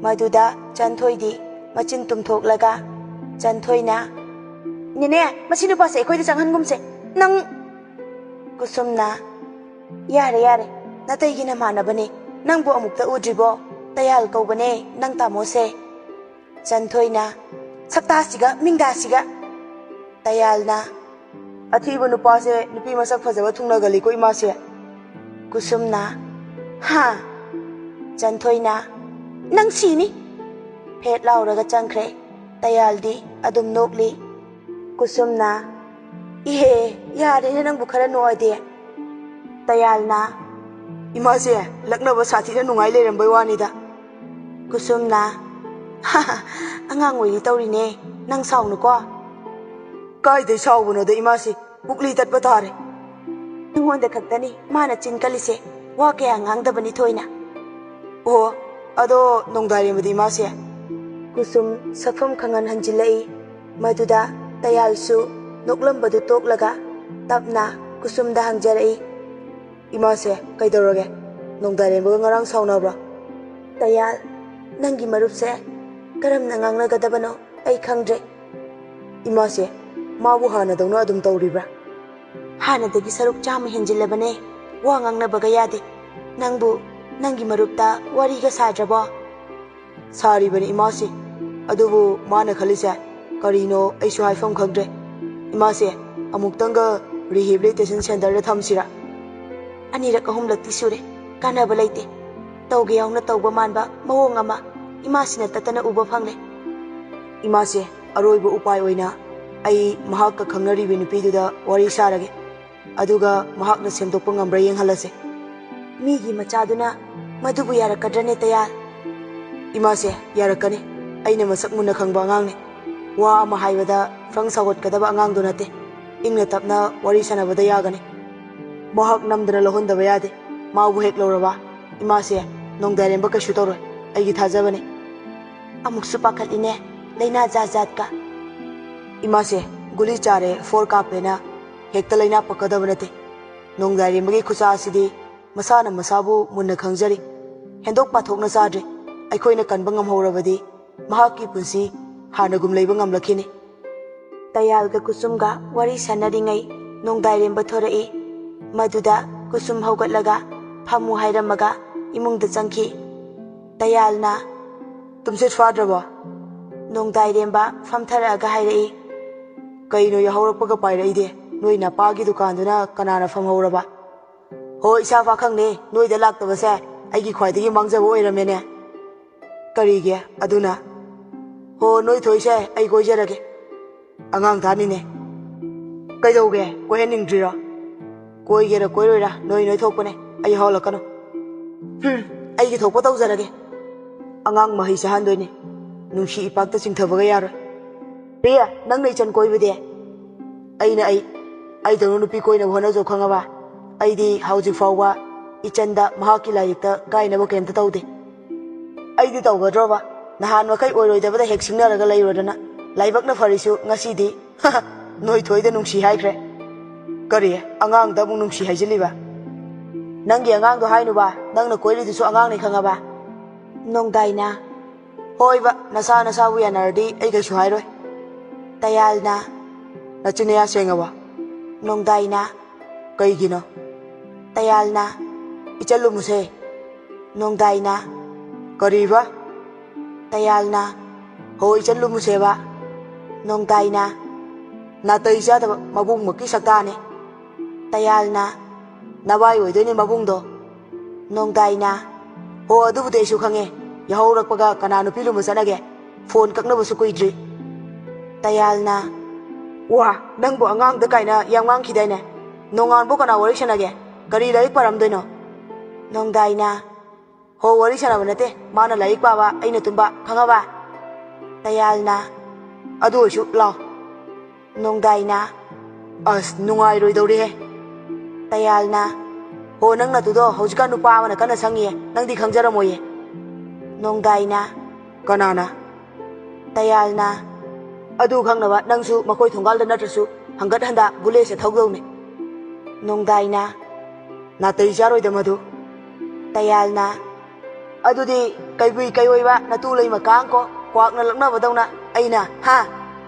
ꯃꯗꯨꯗ ꯆꯟꯊꯣꯏꯗꯤ ꯃꯆꯤꯟ ꯇꯨꯝꯊꯣꯛꯂꯒ ꯆꯟꯊꯣꯏꯅ, "ꯅꯦꯅꯦ, ꯃꯁꯤ ꯅꯨꯄꯥꯁꯦ ꯑꯩꯈꯣꯏꯗ ꯆꯪꯍꯟꯒꯨꯝꯁꯦ꯫ ꯅꯪ" ꯀꯨꯁꯨꯝꯅ, "ꯌꯥꯔꯦ, ꯌꯥꯔꯦ, ꯅꯇꯩꯒꯤ ꯅꯃꯥꯟꯅꯕꯅꯦ꯫ ꯅꯪꯕꯨ ꯑꯃꯨꯛꯇ ꯎꯗ꯭ꯔꯤꯕꯣ? ꯇꯌꯥꯜ ꯀꯧꯕꯅꯦ ꯅꯪ ꯇꯥꯃꯣꯁꯦ꯫" ꯆꯟꯊꯣꯏꯅ, "ꯁꯛꯇꯥꯁꯤꯒ ꯃꯤꯡꯗꯥꯁꯤꯒ!" ꯇꯌꯥꯜꯅ, "ꯑꯊꯤꯕ ꯅꯨꯄꯥꯁꯦ ꯅꯨꯄꯤ ꯃꯁꯛ ꯐꯖꯕ ꯊꯨꯡꯅꯒꯜꯂꯤꯀꯣ ꯏꯃꯥꯁꯦ꯫" ꯀꯨꯁꯨꯝꯅ, "ꯍꯥ?" ꯆꯟꯊꯣꯏꯅ, "ꯅꯪ ꯁꯤꯅꯤ!" ꯐꯦꯠ ꯂꯥꯎꯔꯒ ꯆꯪꯈ꯭ꯔꯦ꯫ ꯇꯌꯥꯜꯗꯤ ꯑꯗꯨꯝ ꯅꯣꯛꯂꯤ꯫ ꯀꯨꯁꯨꯝꯅ, "ꯏꯍꯦ, ꯌꯥꯔꯦꯅꯦ ꯅꯪꯕꯨ ꯈꯔ ꯅꯣꯛꯑꯗꯤ꯫" ꯇꯌꯥꯜꯅ, "ꯏꯃꯥꯁꯦ, ꯂꯛꯅꯕ ꯁꯥꯊꯤꯅ ꯅꯨꯡꯉꯥꯏ ꯂꯩꯔꯝꯕꯩ ꯋꯥꯅꯤꯗ꯫" ꯀꯨꯁꯨꯝꯅ, "ꯑꯉꯥꯡ ꯑꯣꯏꯔꯤ ꯇꯧꯔꯤꯅꯦ, ꯅꯪ ꯁꯥꯎꯅꯨꯀꯣ꯫" "ꯀꯥꯏꯗꯩ ꯁꯥꯎꯕꯅꯣꯗ ꯏꯃꯥꯁꯦ, ꯄꯨꯛꯂꯤ ꯇꯠꯄ ꯇꯥꯔꯦ꯫" "ꯅꯉꯣꯟꯗ ꯈꯛꯇꯅꯤ ꯃꯥꯅ ꯆꯤꯟ ꯀꯜꯂꯤꯁꯦ, ꯋꯥ ꯀꯌꯥ ꯉꯥꯡꯗꯕꯅꯤ ꯊꯣꯏꯅ꯫" "ꯑꯣ, ꯑꯗꯣ ꯅꯣꯡꯗꯥꯔꯦꯝꯕꯗꯤ ꯏꯃꯥꯁꯦ?" ꯀꯨꯁꯨꯝ ꯁꯛꯐꯝ ꯈꯪꯍꯟ ꯍꯟꯖꯤꯜꯂꯛꯏ꯫ ꯃꯗꯨꯗ ꯇꯌꯥꯜꯁꯨ ꯅꯣꯛꯂꯝꯕꯗꯨ ꯇꯣꯛꯂꯒ ꯇꯞꯅ ꯀꯨꯁꯨꯝꯗ ꯍꯪꯖꯔꯛꯏ, "ꯏꯃꯥꯁꯦ, ꯀꯩꯗꯧꯔꯒꯦ? ꯅꯣꯡꯗꯥꯔꯦꯝꯕꯒ ꯉꯔꯥꯡ ꯁꯥꯎꯅꯕ꯭ꯔꯣ?" "ꯇꯌꯥꯜ, ꯅꯪꯒꯤ ꯃꯔꯨꯞꯁꯦ ꯀꯔꯝꯅ ꯉꯥꯡꯅꯒꯗꯕꯅꯣ ꯑꯩ ꯈꯪꯗ꯭ꯔꯦ꯫" "ꯏꯃꯥꯁꯦ, ꯃꯥꯕꯨ ꯍꯥꯟꯅꯗꯧꯅ ꯑꯗꯨꯝ ꯇꯧꯔꯤꯕ꯭ꯔꯥ?" "ꯍꯥꯟꯅꯗꯒꯤ ꯁꯔꯨꯛ ꯆꯥꯝꯃ ꯍꯦꯟꯖꯤꯜꯂꯕꯅꯦ, ꯋꯥ ꯉꯥꯡꯅꯕꯒ ꯌꯥꯗꯦ꯫ ꯅꯪꯕꯨ ꯅꯪꯒꯤ ꯃꯔꯨꯞꯇ ꯋꯥꯔꯤꯒ ꯁꯥꯗ꯭ꯔꯕꯣ?" "ꯁꯥꯔꯤꯕꯅꯤ ꯏꯃꯥꯁꯦ, ꯑꯗꯨꯕꯨ ꯃꯥꯅ ꯈꯜꯂꯤꯁꯦ ꯀꯔꯤꯅꯣ ꯑꯩꯁꯨ ꯍꯥꯏꯐꯝ ꯈꯪꯗ꯭ꯔꯦ꯫ ꯏꯃꯥꯁꯦ, ꯑꯃꯨꯛꯇꯪꯒ rehabilitation centerꯗ ꯊꯝꯁꯤꯔꯥ?" "ꯑꯅꯤꯔꯛ ꯑꯍꯨꯝꯂꯛꯇꯤ ꯁꯨꯔꯦ, ꯀꯥꯟꯅꯕ ꯂꯩꯇꯦ꯫ ꯇꯧꯒꯦ ꯌꯥꯎꯅ ꯇꯧꯕ ꯃꯥꯟꯕ ꯃꯑꯣꯡ ꯑꯃ ꯏꯃꯥꯁꯤꯅ ꯇꯠꯇꯅ ꯎꯕ ꯐꯪꯂꯦ꯫" "ꯏꯃꯥꯁꯦ, ꯑꯔꯣꯏꯕ ꯎꯄꯥꯏ ꯑꯣꯏꯅ ꯑꯩ ꯃꯍꯥꯛꯀ ꯈꯪꯅꯔꯤꯕ ꯅꯨꯄꯤꯗꯨꯗ ꯋꯥꯔꯤ ꯁꯥꯔꯒꯦ꯫ ꯑꯗꯨꯒ ꯃꯍꯥꯛꯅ ꯁꯦꯝꯗꯣꯛꯄ ꯉꯝꯕ꯭ꯔꯥ ꯌꯦꯡꯍꯜꯂꯁꯦ꯫" "ꯃꯤꯒꯤ ꯃꯆꯥꯗꯨꯅ ꯃꯗꯨꯕꯨ ꯌꯥꯔꯛꯀꯗ꯭ꯔꯅꯦ, ꯇꯌꯥꯜ?" "ꯏꯃꯥꯁꯦ, ꯌꯥꯔꯛꯀꯅꯤ꯫ ꯑꯩꯅ ꯃꯁꯛ ꯃꯨꯟꯅ ꯈꯪꯕ ꯑꯉꯥꯡꯅꯤ꯫ ꯋꯥ ꯑꯃ ꯍꯥꯏꯕꯗ ꯐ꯭ꯔꯪ ꯁꯥꯎꯒꯠꯀꯗꯕ ꯑꯉꯥꯡꯗꯨ ꯅꯠꯇꯦ꯫ ꯏꯪꯅ ꯇꯞꯅ ꯋꯥꯔꯤ ꯁꯥꯟꯅꯕꯗ ꯌꯥꯒꯅꯤ꯫" ꯃꯍꯥꯛ ꯅꯝꯗꯅ ꯂꯧꯍꯟꯗꯕ ꯌꯥꯗꯦ꯫ ꯃꯥꯕꯨ ꯍꯦꯛ ꯂꯧꯔꯕ, ꯏꯃꯥꯁꯦ, ꯅꯣꯡꯗꯥꯏꯔꯦꯝꯕ ꯀꯩꯁꯨ ꯇꯧꯔꯣꯏ꯫ ꯑꯩꯒꯤ ꯊꯥꯖꯕꯅꯤ꯫ ꯑꯃꯨꯛꯁꯨ ꯄꯥꯈꯠꯂꯤꯅꯦ, ꯂꯥꯏꯅꯥ ꯖꯥꯠ ꯖꯥꯠꯀ꯫ ꯏꯃꯥꯁꯦ, ꯒꯨꯂꯤ ꯆꯥꯔꯦ, ꯐꯣꯔ ꯀꯥꯞꯄꯦꯅ ꯍꯦꯛꯇ ꯂꯥꯏꯅꯥ ꯄꯛꯀꯗꯕ ꯅꯠꯇꯦ꯫ ꯅꯣꯡꯗꯥꯏꯔꯦꯝꯕꯒꯤ ꯈꯨꯠꯁꯥ ꯑꯁꯤꯗꯤ ꯃꯁꯥꯅ ꯃꯁꯥꯕꯨ ꯃꯨꯟꯅ ꯈꯪꯖꯔꯤ꯫ ꯍꯦꯟꯗꯣꯛ ꯄꯥꯊꯣꯛꯅ ꯆꯥꯗ꯭ꯔꯦ꯫ ꯑꯩꯈꯣꯏꯅ ꯀꯟꯕ ꯉꯝꯍꯧꯔꯕꯗꯤ ꯃꯍꯥꯛꯀꯤ ꯄꯨꯟꯁꯤ ꯍꯥꯟꯅꯒꯨꯝ ꯂꯩꯕ ꯉꯝꯂꯛꯈꯤꯅꯤ꯫ ꯇꯌꯥꯜꯒ ꯀꯨꯁꯨꯝꯒ ꯋꯥꯔꯤ ꯁꯥꯟꯅꯔꯤꯉꯩ ꯅꯣꯡꯗꯥꯏꯔꯦꯝꯕ ꯊꯣꯔꯛꯏ꯫ ꯃꯗꯨꯗ ꯀꯨꯁꯨꯝ ꯍꯧꯒꯠꯂꯒ ꯐꯝꯃꯨ ꯍꯥꯏꯔꯝꯃꯒ ꯏꯃꯨꯡꯗ ꯆꯪꯈꯤ꯫ ꯇꯌꯥꯜꯅ, "ꯇꯨꯝꯁꯤꯠ ꯐꯥꯗ꯭ꯔꯕꯣ?" ꯅꯣꯡꯗꯥꯏꯔꯦꯝꯕ ꯐꯝꯊꯔꯛꯑꯒ ꯍꯥꯏꯔꯛꯏ, "ꯀꯩꯅꯣ ꯌꯥꯍꯧꯔꯛꯄꯒ ꯄꯥꯏꯔꯛꯏꯗꯤ? ꯅꯣꯏ ꯅꯄꯥꯒꯤ ꯗꯨꯀꯥꯟꯗꯨꯅ ꯀꯅꯥꯅ ꯐꯝꯍꯧꯔꯕ?" "ꯍꯣ, ꯏꯁꯥ ꯐꯥꯈꯪꯅꯦ, ꯅꯣꯏꯗ ꯂꯥꯛꯇꯕꯁꯦ ꯑꯩꯒꯤ ꯈ꯭ꯋꯥꯏꯗꯒꯤ ꯃꯥꯡꯖꯕ ꯑꯣꯏꯔꯝꯃꯦꯅꯦ꯫" "ꯀꯔꯤꯒꯤ ꯑꯗꯨꯅ?" "ꯍꯣ, ꯅꯣꯏ ꯊꯣꯏꯁꯦ ꯑꯩ ꯀꯣꯏꯖꯔꯒꯦ꯫" "ꯑꯉꯥꯡ ꯊꯥꯅꯤꯅꯦ꯫" "ꯀꯩꯗꯧꯒꯦ, ꯀꯣꯏꯍꯟꯅꯤꯡꯗ꯭ꯔꯤꯔꯣ?" "ꯀꯣꯏꯒꯦꯔꯥ ꯀꯣꯏꯔꯣꯏꯔꯥ, ꯅꯣꯏ ꯅꯣꯏ ꯊꯣꯛꯄꯅꯦ, ꯑꯩ ꯍꯧꯍꯜꯂꯛꯀꯅꯨ꯫" "ꯍꯨꯝ, ꯑꯩꯒꯤ ꯊꯣꯛꯄ ꯇꯧꯖꯔꯒꯦ꯫" "ꯑꯉꯥꯡ ꯃꯍꯩ ꯆꯥꯍꯟꯗꯣꯏꯅꯦ, ꯅꯨꯡꯁꯤ ꯏꯄꯥꯛꯇ ꯆꯤꯡꯊꯕꯒ ꯌꯥꯔꯣꯏ꯫" "ꯄ꯭ꯔꯤꯌꯥ, ꯅꯪꯅ ꯏꯆꯟ ꯀꯣꯏꯕꯗꯤ?" "ꯑꯩꯅ ꯑꯩ, ꯑꯩꯗꯧꯅ ꯅꯨꯄꯤ ꯀꯣꯏꯅꯕ ꯍꯣꯠꯅꯖꯧ, ꯈꯪꯉꯕ? ꯑꯩꯗꯤ ꯍꯧꯖꯤꯛ ꯐꯥꯎꯕ ꯏꯆꯟꯗ ꯃꯍꯥꯛꯀꯤ ꯂꯥꯏꯔꯤꯛꯇ ꯀꯥꯏꯅꯕ ꯀꯩꯝꯇ ꯇꯧꯗꯦ꯫" "ꯑꯩꯗꯤ ꯇꯧꯒꯗ꯭ꯔꯣꯕ? ꯅꯍꯥꯟ ꯃꯈꯩ ꯑꯣꯏꯔꯣꯏꯗꯕꯗ ꯍꯦꯛ ꯁꯤꯡꯅꯔꯒ ꯂꯩꯔꯨꯔꯗꯅ, ꯂꯥꯏꯕꯛꯅ ꯐꯔꯤꯁꯨ ꯉꯁꯤꯗꯤ ꯅꯣꯏ ꯊꯣꯏꯗ ꯅꯨꯡꯁꯤ ꯍꯥꯏꯈ꯭ꯔꯦ꯫" "ꯀꯔꯤ? ꯑꯉꯥꯡꯗ ꯑꯃꯨꯛ ꯅꯨꯡꯁꯤ ꯍꯥꯏꯖꯤꯜꯂꯤꯕ?" "ꯅꯪꯒꯤ ꯑꯉꯥꯡꯗꯣ ꯍꯥꯏꯅꯨꯕ, ꯅꯪꯅ ꯀꯣꯏꯔꯤꯗꯨꯁꯨ ꯑꯉꯥꯡꯅꯤ, ꯈꯪꯉꯕ?" ꯅꯣꯡꯗꯥꯏꯅ, "ꯍꯣꯏꯕ, ꯅꯁꯥ ꯅꯁꯥꯕꯨ ꯌꯥꯅꯔꯗꯤ ꯑꯩ ꯀꯩꯁꯨ ꯍꯥꯏꯔꯣꯏ꯫" ꯇꯌꯥꯜꯅ, "ꯅꯆꯤꯟ ꯅꯌꯥ ꯁꯦꯡꯉꯕ?" ꯅꯣꯡꯗꯥꯏꯅ, "ꯀꯩꯒꯤꯅꯣ?" ꯇꯌꯥꯜꯅ, "ꯏꯆꯜ ꯂꯨꯝꯃꯨꯁꯦ꯫" ꯅꯣꯡꯗꯥꯏꯅ, "ꯀꯔꯤꯕ?" ꯇꯌꯥꯜꯅ, "ꯍꯣ, ꯏꯆꯜ ꯂꯨꯝꯃꯨꯁꯦꯕ꯫" ꯅꯣꯡꯗꯥꯏꯅ, "ꯅꯥꯇꯩ ꯆꯥꯗꯕ ꯃꯕꯨꯡꯃꯛꯀꯤ ꯁꯛꯇꯥꯅꯦ꯫" ꯇꯌꯥꯜꯅ, "ꯅꯕꯥꯏ ꯑꯣꯏꯗꯣꯏꯅꯦ ꯃꯕꯨꯡꯗꯣ꯫" ꯅꯣꯡꯗꯥꯏꯅ, "ꯍꯣ, ꯑꯗꯨꯕꯨꯗꯤ ꯑꯩꯁꯨ ꯈꯪꯉꯦ꯫ ꯌꯥꯍꯧꯔꯛꯄꯒ ꯀꯅꯥ ꯅꯨꯄꯤ ꯂꯨꯝꯕ ꯆꯠꯅꯒꯦ? ꯐꯣꯟ ꯀꯛꯅꯕꯁꯨ ꯀꯨꯏꯗ꯭ꯔꯤ꯫" ꯇꯌꯥꯜꯅ, "ꯋꯥ, ꯅꯪꯕꯨ ꯑꯉꯥꯡꯗ ꯀꯥꯏꯅ ꯌꯥꯝ ꯉꯥꯡꯈꯤꯗꯥꯏꯅꯦ? ꯅꯣꯡꯉꯥꯟꯕꯨ ꯀꯅꯥ ꯋꯥꯔꯤ ꯁꯥꯟꯅꯒꯦ? ꯀꯔꯤ ꯂꯥꯏꯔꯤꯛ ꯄꯥꯔꯝꯗꯣꯏꯅꯣ?" ꯅꯣꯡꯗꯥꯏꯅ, "ꯍꯣ, ꯋꯥꯔꯤ ꯁꯥꯟꯅꯕ ꯅꯠꯇꯦ, ꯃꯥꯅ ꯂꯥꯏꯔꯤꯛ ꯄꯥꯕ, ꯑꯩꯅ ꯇꯨꯝꯕ, ꯈꯪꯉꯕ?" ꯇꯌꯥꯜꯅ, "ꯑꯗꯨ ꯑꯣꯏꯁꯨ ꯂꯥꯎ꯫" ꯅꯣꯡꯗꯥꯏꯅ, "ꯑꯁ, ꯅꯨꯡꯉꯥꯏꯔꯣꯏꯗꯧꯔꯤꯍꯦ꯫" ꯇꯌꯥꯜꯅ, "ꯍꯣ, ꯅꯪ ꯅꯇꯨꯗꯣ ꯍꯧꯖꯤꯛꯀꯥꯟ ꯅꯨꯄꯥ ꯑꯃꯅ ꯀꯟꯅ ꯁꯪꯉꯤꯌꯦ, ꯅꯪꯗꯤ ꯈꯪꯖꯔꯝꯃꯣꯏꯌꯦ꯫" ꯅꯣꯡꯗꯥꯏꯅ, "ꯀꯅꯥꯅ?" ꯇꯌꯥꯜꯅ, "ꯑꯗꯨ ꯈꯪꯅꯕ ꯅꯪꯁꯨ ꯃꯈꯣꯏ ꯊꯣꯡꯒꯥꯜꯗ ꯅꯠꯇ꯭ꯔꯁꯨ ꯍꯪꯒꯠ ꯍꯟꯗ ꯕꯨꯂꯦꯠꯁꯦ ꯊꯧꯗꯧꯅꯦ꯫" ꯅꯣꯡꯗꯥꯏꯅ, "ꯅꯥꯇꯩ ꯆꯥꯔꯣꯏꯗ ꯃꯗꯨ꯫" ꯇꯌꯥꯜꯅ, "ꯑꯗꯨꯗꯤ ꯀꯩꯕꯨꯏ ꯀꯩꯑꯣꯏꯕ ꯅꯇꯨ ꯂꯩꯃ ꯀꯥꯡꯀꯣ, ꯀ꯭ꯋꯥꯛꯅ ꯂꯛꯅꯕꯗꯧꯅ ꯑꯩꯅ, ꯍꯥ?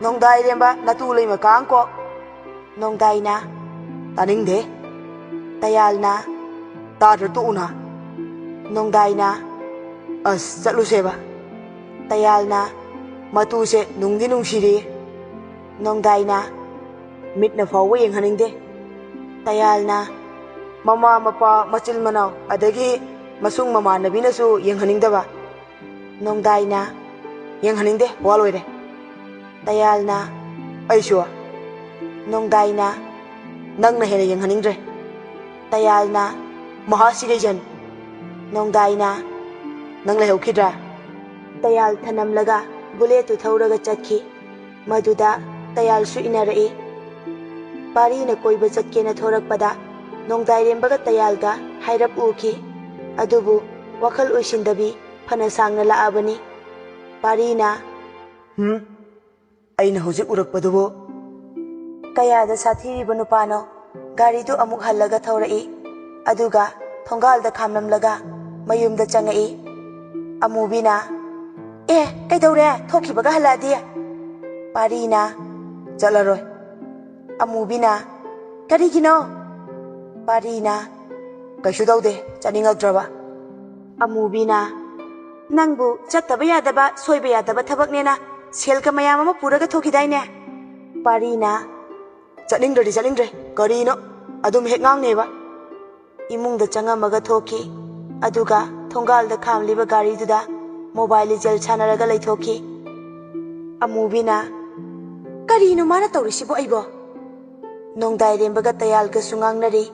ꯅꯣꯡꯗꯥꯏꯔꯦꯝꯕ ꯅꯇꯨ ꯂꯩꯃ ꯀꯥꯡꯀꯣ꯫" ꯅꯣꯡꯗꯥꯏꯅ, "ꯇꯥꯅꯤꯡꯗꯦ꯫" ꯇꯌꯥꯜꯅ, "ꯇꯥꯗ꯭ꯔ ꯇꯣꯛꯎꯅ꯫" ꯅꯣꯡꯗꯥꯏꯅ, "ꯑꯁ, ꯆꯠꯂꯨꯁꯦꯕ꯫" ꯇꯌꯥꯜꯅ, "ꯃꯇꯨꯁꯦ ꯅꯨꯡꯗꯤ ꯅꯨꯡꯁꯤꯔꯤ꯫" ꯅꯣꯡꯗꯥꯏꯅ, "ꯃꯤꯠꯅ ꯐꯥꯎꯕ ꯌꯦꯡꯍꯟꯅꯤꯡꯗꯦ꯫" ꯇꯌꯥꯜꯅ, "ꯃꯃꯥ ꯃꯄꯥ ꯃꯆꯤꯜ ꯃꯅꯥꯎ ꯑꯗꯒꯤ ꯃꯁꯨꯡ ꯃꯃꯥꯟꯅꯕꯤꯅꯁꯨ ꯌꯦꯡꯍꯟꯅꯤꯡꯗꯕ꯫" ꯅꯣꯡꯗꯥꯏꯅ, "ꯌꯦꯡꯍꯟꯅꯤꯡꯗꯦ, ꯋꯥ ꯂꯣꯏꯔꯦ꯫" ꯇꯌꯥꯜꯅ, "ꯑꯩꯁꯨ꯫" ꯅꯣꯡꯗꯥꯏꯅ, "ꯅꯪꯅ ꯍꯦꯟꯅ ꯌꯦꯡꯍꯟꯅꯤꯡꯗ꯭ꯔꯦ꯫" ꯇꯌꯥꯜꯅ, "ꯃꯍꯥ ꯁꯤꯔꯩꯖꯟ꯫" ꯅꯣꯡꯗꯥꯏꯅ, "ꯅꯪ ꯂꯩꯍꯧꯈꯤꯗ꯭ꯔꯥ?" ꯇꯌꯥꯜ ꯊꯅꯝꯂꯒ ꯕꯨꯂꯦꯠꯇꯨ ꯊꯧꯔꯒ ꯆꯠꯈꯤ꯫ ꯃꯗꯨꯗ ꯇꯌꯥꯜꯁꯨ ꯏꯟꯅꯔꯛꯏ꯫ ꯄꯥꯔꯤꯅ ꯀꯣꯏꯕ ꯆꯠꯀꯦꯅ ꯊꯣꯔꯛꯄꯗ ꯅꯣꯡꯗꯥꯏꯔꯦꯝꯕꯒ ꯇꯌꯥꯜꯒ ꯍꯥꯏꯔꯞ ꯎꯈꯤ꯫ ꯑꯗꯨꯕꯨ ꯋꯥꯈꯜ ꯑꯣꯏꯁꯤꯟꯗꯕꯤ ꯐꯅ ꯁꯥꯡꯅ ꯂꯥꯛꯑꯕꯅꯤ꯫ ꯄꯥꯔꯤꯅ, "ꯍꯨꯝ, ꯑꯩꯅ ꯍꯧꯖꯤꯛ ꯎꯔꯛꯄꯗꯨꯕꯨ ꯀꯌꯥꯗ ꯁꯥꯊꯤꯔꯤꯕ ꯅꯨꯄꯥꯅꯣ?" ꯒꯥꯔꯤꯗꯨ ꯑꯃꯨꯛ ꯍꯜꯂꯒ ꯊꯧꯔꯛꯏ꯫ ꯑꯗꯨꯒ ꯊꯣꯡꯒꯥꯜꯗ ꯈꯥꯝꯂꯝꯂꯒ ꯃꯌꯨꯝꯗ ꯆꯪꯉꯛꯏ꯫ ꯑꯃꯨꯕꯤꯅ, "ꯑꯦ, ꯀꯩꯗꯧꯔꯦ? ꯊꯣꯛꯈꯤꯕꯒ ꯍꯜꯂꯛꯑꯗꯤ?" ꯄꯥꯔꯤꯅ, "ꯆꯠꯂꯔꯣꯏ꯫" ꯑꯃꯨꯕꯤꯅ, "ꯀꯔꯤꯒꯤꯅꯣ?" ꯄꯥꯔꯤꯅ, "ꯀꯩꯁꯨ ꯇꯧꯗꯦ, ꯆꯠꯅꯤꯡꯉꯛꯇ꯭ꯔꯕ꯫" ꯑꯃꯨꯕꯤꯅ, "ꯅꯪꯕꯨ ꯆꯠꯇꯕ ꯌꯥꯗꯕ, ꯁꯣꯏꯕ ꯌꯥꯗꯕ ꯊꯕꯛꯅꯦꯅ ꯁꯦꯜꯒ ꯃꯌꯥꯝ ꯑꯃ ꯄꯨꯔꯒ ꯊꯣꯛꯈꯤꯗꯥꯏꯅꯦ?" ꯄꯥꯔꯤꯅ, "ꯆꯠꯅꯤꯡꯗ꯭ꯔꯗꯤ ꯆꯠꯅꯤꯡꯗ꯭ꯔꯦ, ꯀꯔꯤꯅꯣ ꯑꯗꯨꯝ ꯍꯦꯛ ꯉꯥꯡꯅꯦꯕ꯫" ꯏꯃꯨꯡꯗ ꯆꯪꯉꯝꯃꯒ ꯊꯣꯛꯈꯤ꯫ ꯑꯗꯨꯒ ꯊꯣꯡꯒꯥꯜꯗ ꯈꯥꯝꯂꯤꯕ ꯒꯥꯔꯤꯗꯨꯗ Mobile Legend ꯁꯥꯟꯅꯔꯒ ꯂꯩꯊꯣꯛꯈꯤ꯫ ꯑꯃꯨꯕꯤꯅ, "ꯀꯔꯤꯅꯣ ꯃꯥꯅ ꯇꯧꯔꯤꯁꯤꯕꯣ ꯑꯩꯕꯣ?" ꯅꯣꯡꯗꯥꯏꯔꯦꯝꯕꯒ ꯇꯌꯥꯜꯒꯁꯨ ꯉꯥꯡꯅꯔꯤ꯫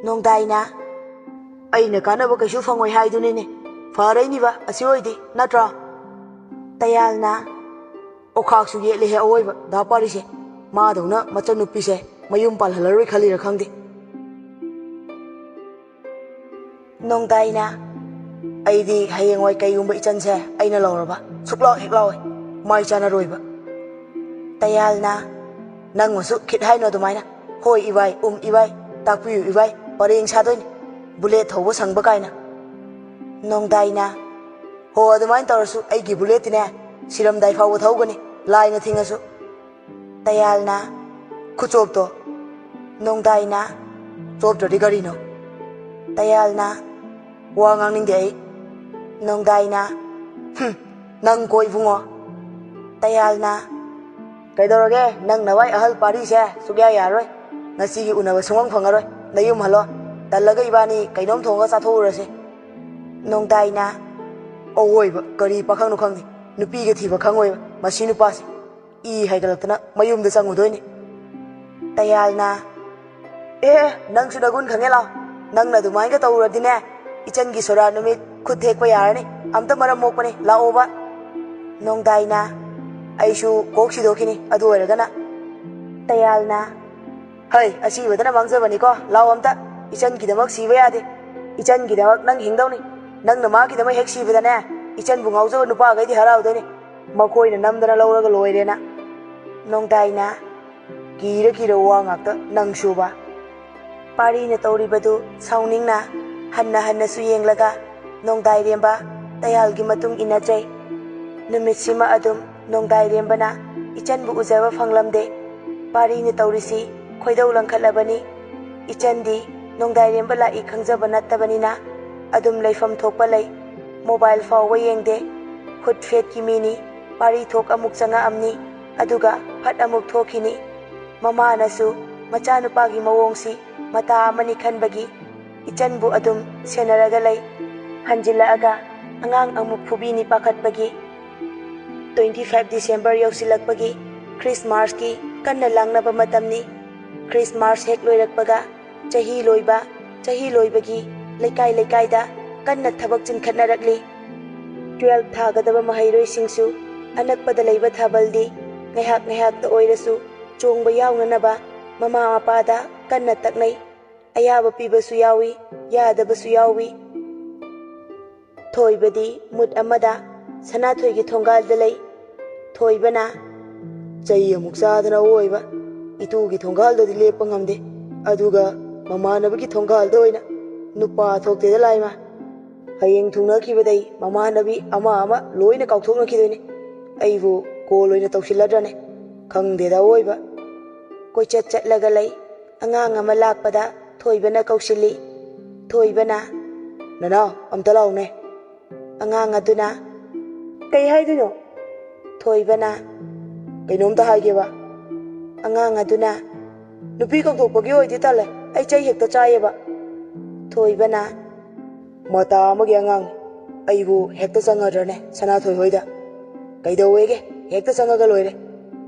ꯅꯣꯡꯗꯥꯏꯅ, "ꯑꯩꯅ ꯀꯥꯟꯅꯕ ꯀꯩꯁꯨ ꯐꯪꯉꯣꯏ ꯍꯥꯏꯗꯨꯅꯤꯅꯦ, ꯐꯔꯩꯅꯤꯕ ꯑꯁꯤ ꯑꯣꯏꯗꯤ, ꯅꯠꯇ꯭ꯔꯣ?" ꯇꯌꯥꯜꯅ, "ꯑꯣꯈꯥꯛꯁꯨ ꯌꯦꯠꯂꯦꯍꯦ ꯑꯋꯣꯏꯕ, ꯗꯥ ꯄꯥꯔꯤꯁꯦ꯫ ꯃꯥꯗꯧꯅ ꯃꯆꯟꯅꯨꯄꯤꯁꯦ ꯃꯌꯨꯝ ꯄꯥꯜꯍꯜꯂꯔꯣꯏ ꯈꯜꯂꯤꯔ ꯈꯪꯗꯦ꯫" ꯅꯣꯡꯗꯥꯏꯅ, "ꯑꯩꯗꯤ ꯍꯌꯦꯡꯋꯥꯏ ꯀꯩꯒꯨꯝꯕ ꯏꯆꯟꯁꯦ ꯑꯩꯅ ꯂꯧꯔꯕ ꯁꯨꯛꯂꯥꯎ ꯍꯦꯛ ꯂꯥꯎꯋꯦ, ꯃꯥꯏ ꯆꯥꯅꯔꯣꯏꯕ꯫" ꯇꯌꯥꯜꯅ, "ꯅꯪꯕꯨꯁꯨ ꯈꯤꯠ ꯍꯥꯏꯅꯣ ꯑꯗꯨꯃꯥꯏꯅ꯫ ꯍꯣꯏ ꯏꯕꯥꯏ, ꯎꯝ ꯏꯕꯥꯏ, ꯇꯥꯛꯄꯤꯌꯨ ꯏꯕꯥꯏ, ꯄꯔꯦꯡ ꯁꯥꯗꯣꯏꯅꯤ꯫ ꯕꯨꯂꯦꯠ ꯊꯧꯕ ꯁꯪꯕ ꯀꯥꯏꯅ꯫" ꯅꯣꯡꯗꯥꯏꯅ, "ꯍꯣ, ꯑꯗꯨꯃꯥꯏꯅ ꯇꯧꯔꯁꯨ ꯑꯩꯒꯤ ꯕꯨꯂꯦꯠꯇꯤꯅꯦ ꯁꯤꯔꯝꯗꯥꯏ ꯐꯥꯎꯕ ꯊꯧꯒꯅꯤ, ꯂꯥꯏꯅ ꯊꯤꯡꯉꯁꯨ꯫" ꯇꯌꯥꯜꯅ, "ꯈꯨꯆꯣꯞꯇꯣ꯫" ꯅꯣꯡꯗꯥꯏꯅ, "ꯆꯣꯞꯇ꯭ꯔꯗꯤ ꯀꯔꯤꯅꯣ?" ꯇꯌꯥꯜꯅ, "ꯋꯥ ꯉꯥꯡꯅꯤꯡꯗꯦ ꯑꯩ꯫" ꯅꯣꯡꯗꯥꯏꯅ, "ꯍꯨꯝ, ꯅꯪ ꯀꯣ ꯏꯕꯨꯡꯉꯣ꯫" ꯇꯌꯥꯜꯅ, "ꯀꯩꯗꯧꯔꯒꯦ, ꯅꯪ ꯅꯋꯥꯏ ꯑꯍꯜ ꯄꯥꯔꯤꯁꯦ ꯁꯨꯛꯌꯥ ꯌꯥꯔꯣꯏ꯫ ꯉꯁꯤꯒꯤ ꯎꯅꯕ ꯁꯨꯡꯐꯪ ꯐꯪꯉꯔꯣꯏ꯫ ꯅꯌꯨꯝ ꯍꯜꯂꯣ꯫ ꯇꯜꯂꯒ ꯏꯕꯥꯅꯤ ꯀꯩꯅꯣꯝ ꯊꯣꯡꯉꯒ ꯆꯥꯊꯣꯛꯎꯔꯁꯦ꯫" ꯅꯣꯡꯗꯥꯏꯅ, "ꯑꯑꯣꯏꯕ ꯀꯔꯤ ꯄꯥꯈꯪꯅꯣ ꯈꯪꯗꯦ, ꯅꯨꯄꯤꯒ ꯊꯤꯕ ꯈꯪꯉꯣꯏꯕ ꯃꯁꯤ ꯅꯨꯄꯥꯁꯦ꯫ ꯏ ꯍꯥꯏꯒꯠꯂꯛꯇꯅ ꯃꯌꯨꯝꯗ ꯆꯪꯉꯨꯗꯣꯏꯅꯤ꯫" ꯇꯌꯥꯜꯅ, "ꯑꯦ, ꯅꯪꯁꯨ ꯅꯒꯨꯟ ꯈꯪꯉꯦ ꯂꯥꯎ꯫ ꯅꯪꯅ ꯑꯗꯨꯃꯥꯏꯅꯒ ꯇꯧꯔꯨꯔꯗꯤꯅꯦ, ꯏꯆꯟꯒꯤ ꯁꯣꯔꯥ ꯅꯨꯃꯤꯠ ꯈꯨꯠ ꯊꯦꯛꯄ ꯌꯥꯔꯅꯤ꯫ ꯑꯝꯇ ꯃꯔꯝ ꯃꯣꯛꯄꯅꯤ, ꯂꯥꯛꯑꯣꯕ꯫" ꯅꯣꯡꯗꯥꯏꯅ, "ꯑꯩꯁꯨ ꯀꯣꯛ ꯁꯤꯗꯣꯛꯈꯤꯅꯤ ꯑꯗꯨ ꯑꯣꯏꯔꯒꯅ꯫" ꯇꯌꯥꯜꯅ, "ꯍꯩ, ꯑꯁꯤꯕꯗꯅ ꯃꯥꯡꯖꯕꯅꯤꯀꯣ, ꯂꯥꯛꯑꯣ ꯑꯝꯇ꯫ ꯏꯆꯟꯒꯤꯗꯃꯛ ꯁꯤꯕ ꯌꯥꯗꯦ꯫ ꯏꯆꯟꯒꯤꯗꯃꯛ ꯅꯪ ꯍꯤꯡꯗꯧꯅꯤ꯫ ꯅꯪꯅ ꯃꯥꯒꯤꯗꯃꯛ ꯍꯦꯛ ꯁꯤꯕꯗꯅꯦ, ꯏꯆꯟꯕꯨ ꯉꯥꯎꯖꯕ ꯅꯨꯄꯥꯈꯩꯗꯤ ꯍꯔꯥꯎꯗꯣꯏꯅꯤ꯫ ꯃꯈꯣꯏꯅ ꯅꯝꯗꯅ ꯂꯧꯔꯒ ꯂꯣꯏꯔꯦꯅ꯫" ꯅꯣꯡꯗꯥꯏꯅ, "ꯀꯤꯔ ꯀꯤꯔ ꯋꯥ ꯉꯥꯛꯇ ꯅꯪꯁꯨꯕ꯫" ꯄꯥꯔꯤꯅ ꯇꯧꯔꯤꯕꯗꯨ ꯁꯥꯎꯅꯤꯡꯅ ꯍꯟꯅ ꯍꯟꯅꯁꯨ ꯌꯦꯡꯂꯒ ꯅꯣꯡꯗꯥꯏꯔꯦꯝꯕ ꯇꯌꯥꯜꯒꯤ ꯃꯇꯨꯡ ꯏꯟꯅꯖꯩ꯫ ꯅꯨꯃꯤꯠꯁꯤꯃ ꯑꯗꯨꯝ ꯅꯣꯡꯗꯥꯏꯔꯦꯝꯕꯅ ꯏꯆꯟꯕꯨ ꯎꯖꯕ ꯐꯪꯂꯝꯗꯦ꯫ ꯄꯥꯔꯤꯅ ꯇꯧꯔꯤꯁꯤ ꯈꯣꯏꯗꯧ ꯂꯪꯈꯠꯂꯕꯅꯤ꯫ ꯏꯆꯟꯗꯤ ꯅꯣꯡꯗꯥꯏꯔꯦꯝꯕ ꯂꯥꯛꯏ ꯈꯪꯖꯕ ꯅꯠꯇꯕꯅꯤꯅ ꯑꯗꯨꯝ ꯂꯩꯐꯝ ꯊꯣꯛꯄ ꯂꯩ꯫ ꯃꯣꯕꯥꯏꯜ ꯐꯥꯎꯕ ꯌꯦꯡꯗꯦ꯫ ꯈꯨꯠ ꯐꯦꯠꯀꯤ ꯃꯤꯅꯤ꯫ ꯄꯥꯔꯤ ꯊꯣꯛ ꯑꯃꯨꯛ ꯆꯪꯉꯛꯑꯝꯅꯤ, ꯑꯗꯨꯒ ꯐꯠ ꯑꯃꯨꯛ ꯊꯣꯛꯈꯤꯅꯤ꯫ ꯃꯃꯥꯅꯁꯨ ꯃꯆꯥꯅꯨꯄꯥꯒꯤ ꯃꯑꯣꯡꯁꯤ ꯃꯇꯥ ꯑꯃꯅꯤ ꯈꯟꯕꯒꯤ ꯏꯆꯟꯕꯨ ꯑꯗꯨꯝ ꯁꯦꯟꯅꯔꯒ ꯂꯩ꯫ ꯍꯟꯖꯤꯜꯂꯛꯑꯒ ꯑꯉꯥꯡ ꯑꯃꯨꯛ ꯐꯨꯕꯤꯅꯤ ꯄꯥꯈꯠꯄꯒꯤ꯫ Twenty five December ꯌꯧꯁꯤꯜꯂꯛꯄꯒꯤ ꯈ꯭ꯔꯤꯁꯃꯥꯁꯀꯤ ꯀꯟꯅ ꯂꯥꯡꯅꯕ ꯃꯇꯝꯅꯤ꯫ ꯈ꯭ꯔꯤꯁꯃꯥꯁ ꯍꯦꯛ ꯂꯣꯏꯔꯛꯄꯒ ꯆꯍꯤ ꯂꯣꯏꯕ, ꯆꯍꯤ ꯂꯣꯏꯕꯒꯤ ꯂꯩꯀꯥꯏ ꯂꯩꯀꯥꯏꯗ ꯀꯟꯅ ꯊꯕꯛ ꯆꯤꯟꯈꯠꯅꯔꯛꯂꯤ꯫ Twelve ꯊꯥꯒꯗꯕ ꯃꯍꯩꯔꯣꯏꯁꯤꯡꯁꯨ ꯑꯅꯛꯄꯗ ꯂꯩꯕ ꯊꯥꯕꯜꯗꯤ ꯉꯥꯏꯍꯥꯛ ꯉꯥꯏꯍꯥꯛꯇ ꯑꯣꯏꯔꯁꯨ ꯆꯣꯡꯕ ꯌꯥꯎꯅꯅꯕ ꯃꯃꯥ ꯃꯄꯥꯗ ꯀꯟꯅ ꯇꯛꯅꯩ꯫ ꯑꯌꯥꯕ ꯄꯤꯕꯁꯨ ꯌꯥꯎꯏ, ꯌꯥꯗꯕꯁꯨ ꯌꯥꯎꯏ꯫ ꯊꯣꯏꯕꯗꯤ ꯃꯨꯠ ꯑꯃꯗ ꯁꯅꯥꯊꯣꯏꯒꯤ ꯊꯣꯡꯒꯥꯜꯗ ꯂꯩ꯫ ꯊꯣꯏꯕꯅ, "ꯆꯩ ꯑꯃꯨꯛ ꯆꯥꯗꯅ ꯑꯣꯏꯕ, ꯏꯇꯨꯒꯤ ꯊꯣꯡꯒꯥꯜꯗꯗꯤ ꯂꯦꯞꯄ ꯉꯝꯗꯦ, ꯑꯗꯨꯒ ꯃꯃꯥꯟꯅꯕꯒꯤ ꯊꯣꯡꯒꯥꯜꯗ ꯑꯣꯏꯅ ꯅꯨꯄꯥ ꯊꯣꯛꯇꯦꯗ ꯂꯥꯏꯃ꯫ ꯍꯌꯦꯡ ꯊꯨꯡꯅꯈꯤꯕꯗꯩ ꯃꯃꯥꯟꯅꯕꯤ ꯑꯃ ꯑꯃ ꯂꯣꯏꯅ ꯀꯥꯎꯊꯣꯛꯅꯈꯤꯗꯣꯏꯅꯤ꯫ ꯑꯩꯕꯨ ꯀꯣꯜ ꯑꯣꯏꯅ ꯇꯧꯁꯤꯜꯂꯗ꯭ꯔꯅꯦ? ꯈꯪꯗꯦꯗ ꯑꯣꯏꯕ꯫" ꯀꯣꯏꯆꯠ ꯆꯠꯂꯒ ꯂꯩ꯫ ꯑꯉꯥꯡ ꯑꯃ ꯂꯥꯛꯄꯗ ꯊꯣꯏꯕꯅ ꯀꯧꯁꯤꯜꯂꯤ꯫ ꯊꯣꯏꯕꯅ, "ꯅꯅꯥꯎ, ꯑꯝꯇ ꯂꯥꯎꯅꯦ꯫" ꯑꯉꯥꯡ ꯑꯗꯨꯅ, "ꯀꯩ ꯍꯥꯏꯗꯣꯏꯅꯣ?" ꯊꯣꯏꯕꯅ, "ꯀꯩꯅꯣꯝꯇ ꯍꯥꯏꯒꯦꯕ꯫" ꯑꯉꯥꯡ ꯑꯗꯨꯅ, "ꯅꯨꯄꯤ ꯀꯧꯊꯣꯛꯄꯒꯤ ꯑꯣꯏꯗꯤ ꯇꯜꯂꯦ, ꯑꯩ ꯆꯩ ꯍꯦꯛꯇ ꯆꯥꯏꯌꯦꯕ꯫" ꯊꯣꯏꯕꯅ, "ꯃꯇꯥ ꯑꯃꯒꯤ ꯑꯉꯥꯡ, ꯑꯩꯕꯨ ꯍꯦꯛꯇ ꯆꯪꯉꯗ꯭ꯔꯅꯦ ꯁꯅꯥꯊꯣꯏ ꯍꯣꯏꯗ? ꯀꯩꯗꯧꯋꯦꯒꯦ, ꯍꯦꯛꯇ ꯆꯪꯉꯒ ꯂꯣꯏꯔꯦ꯫"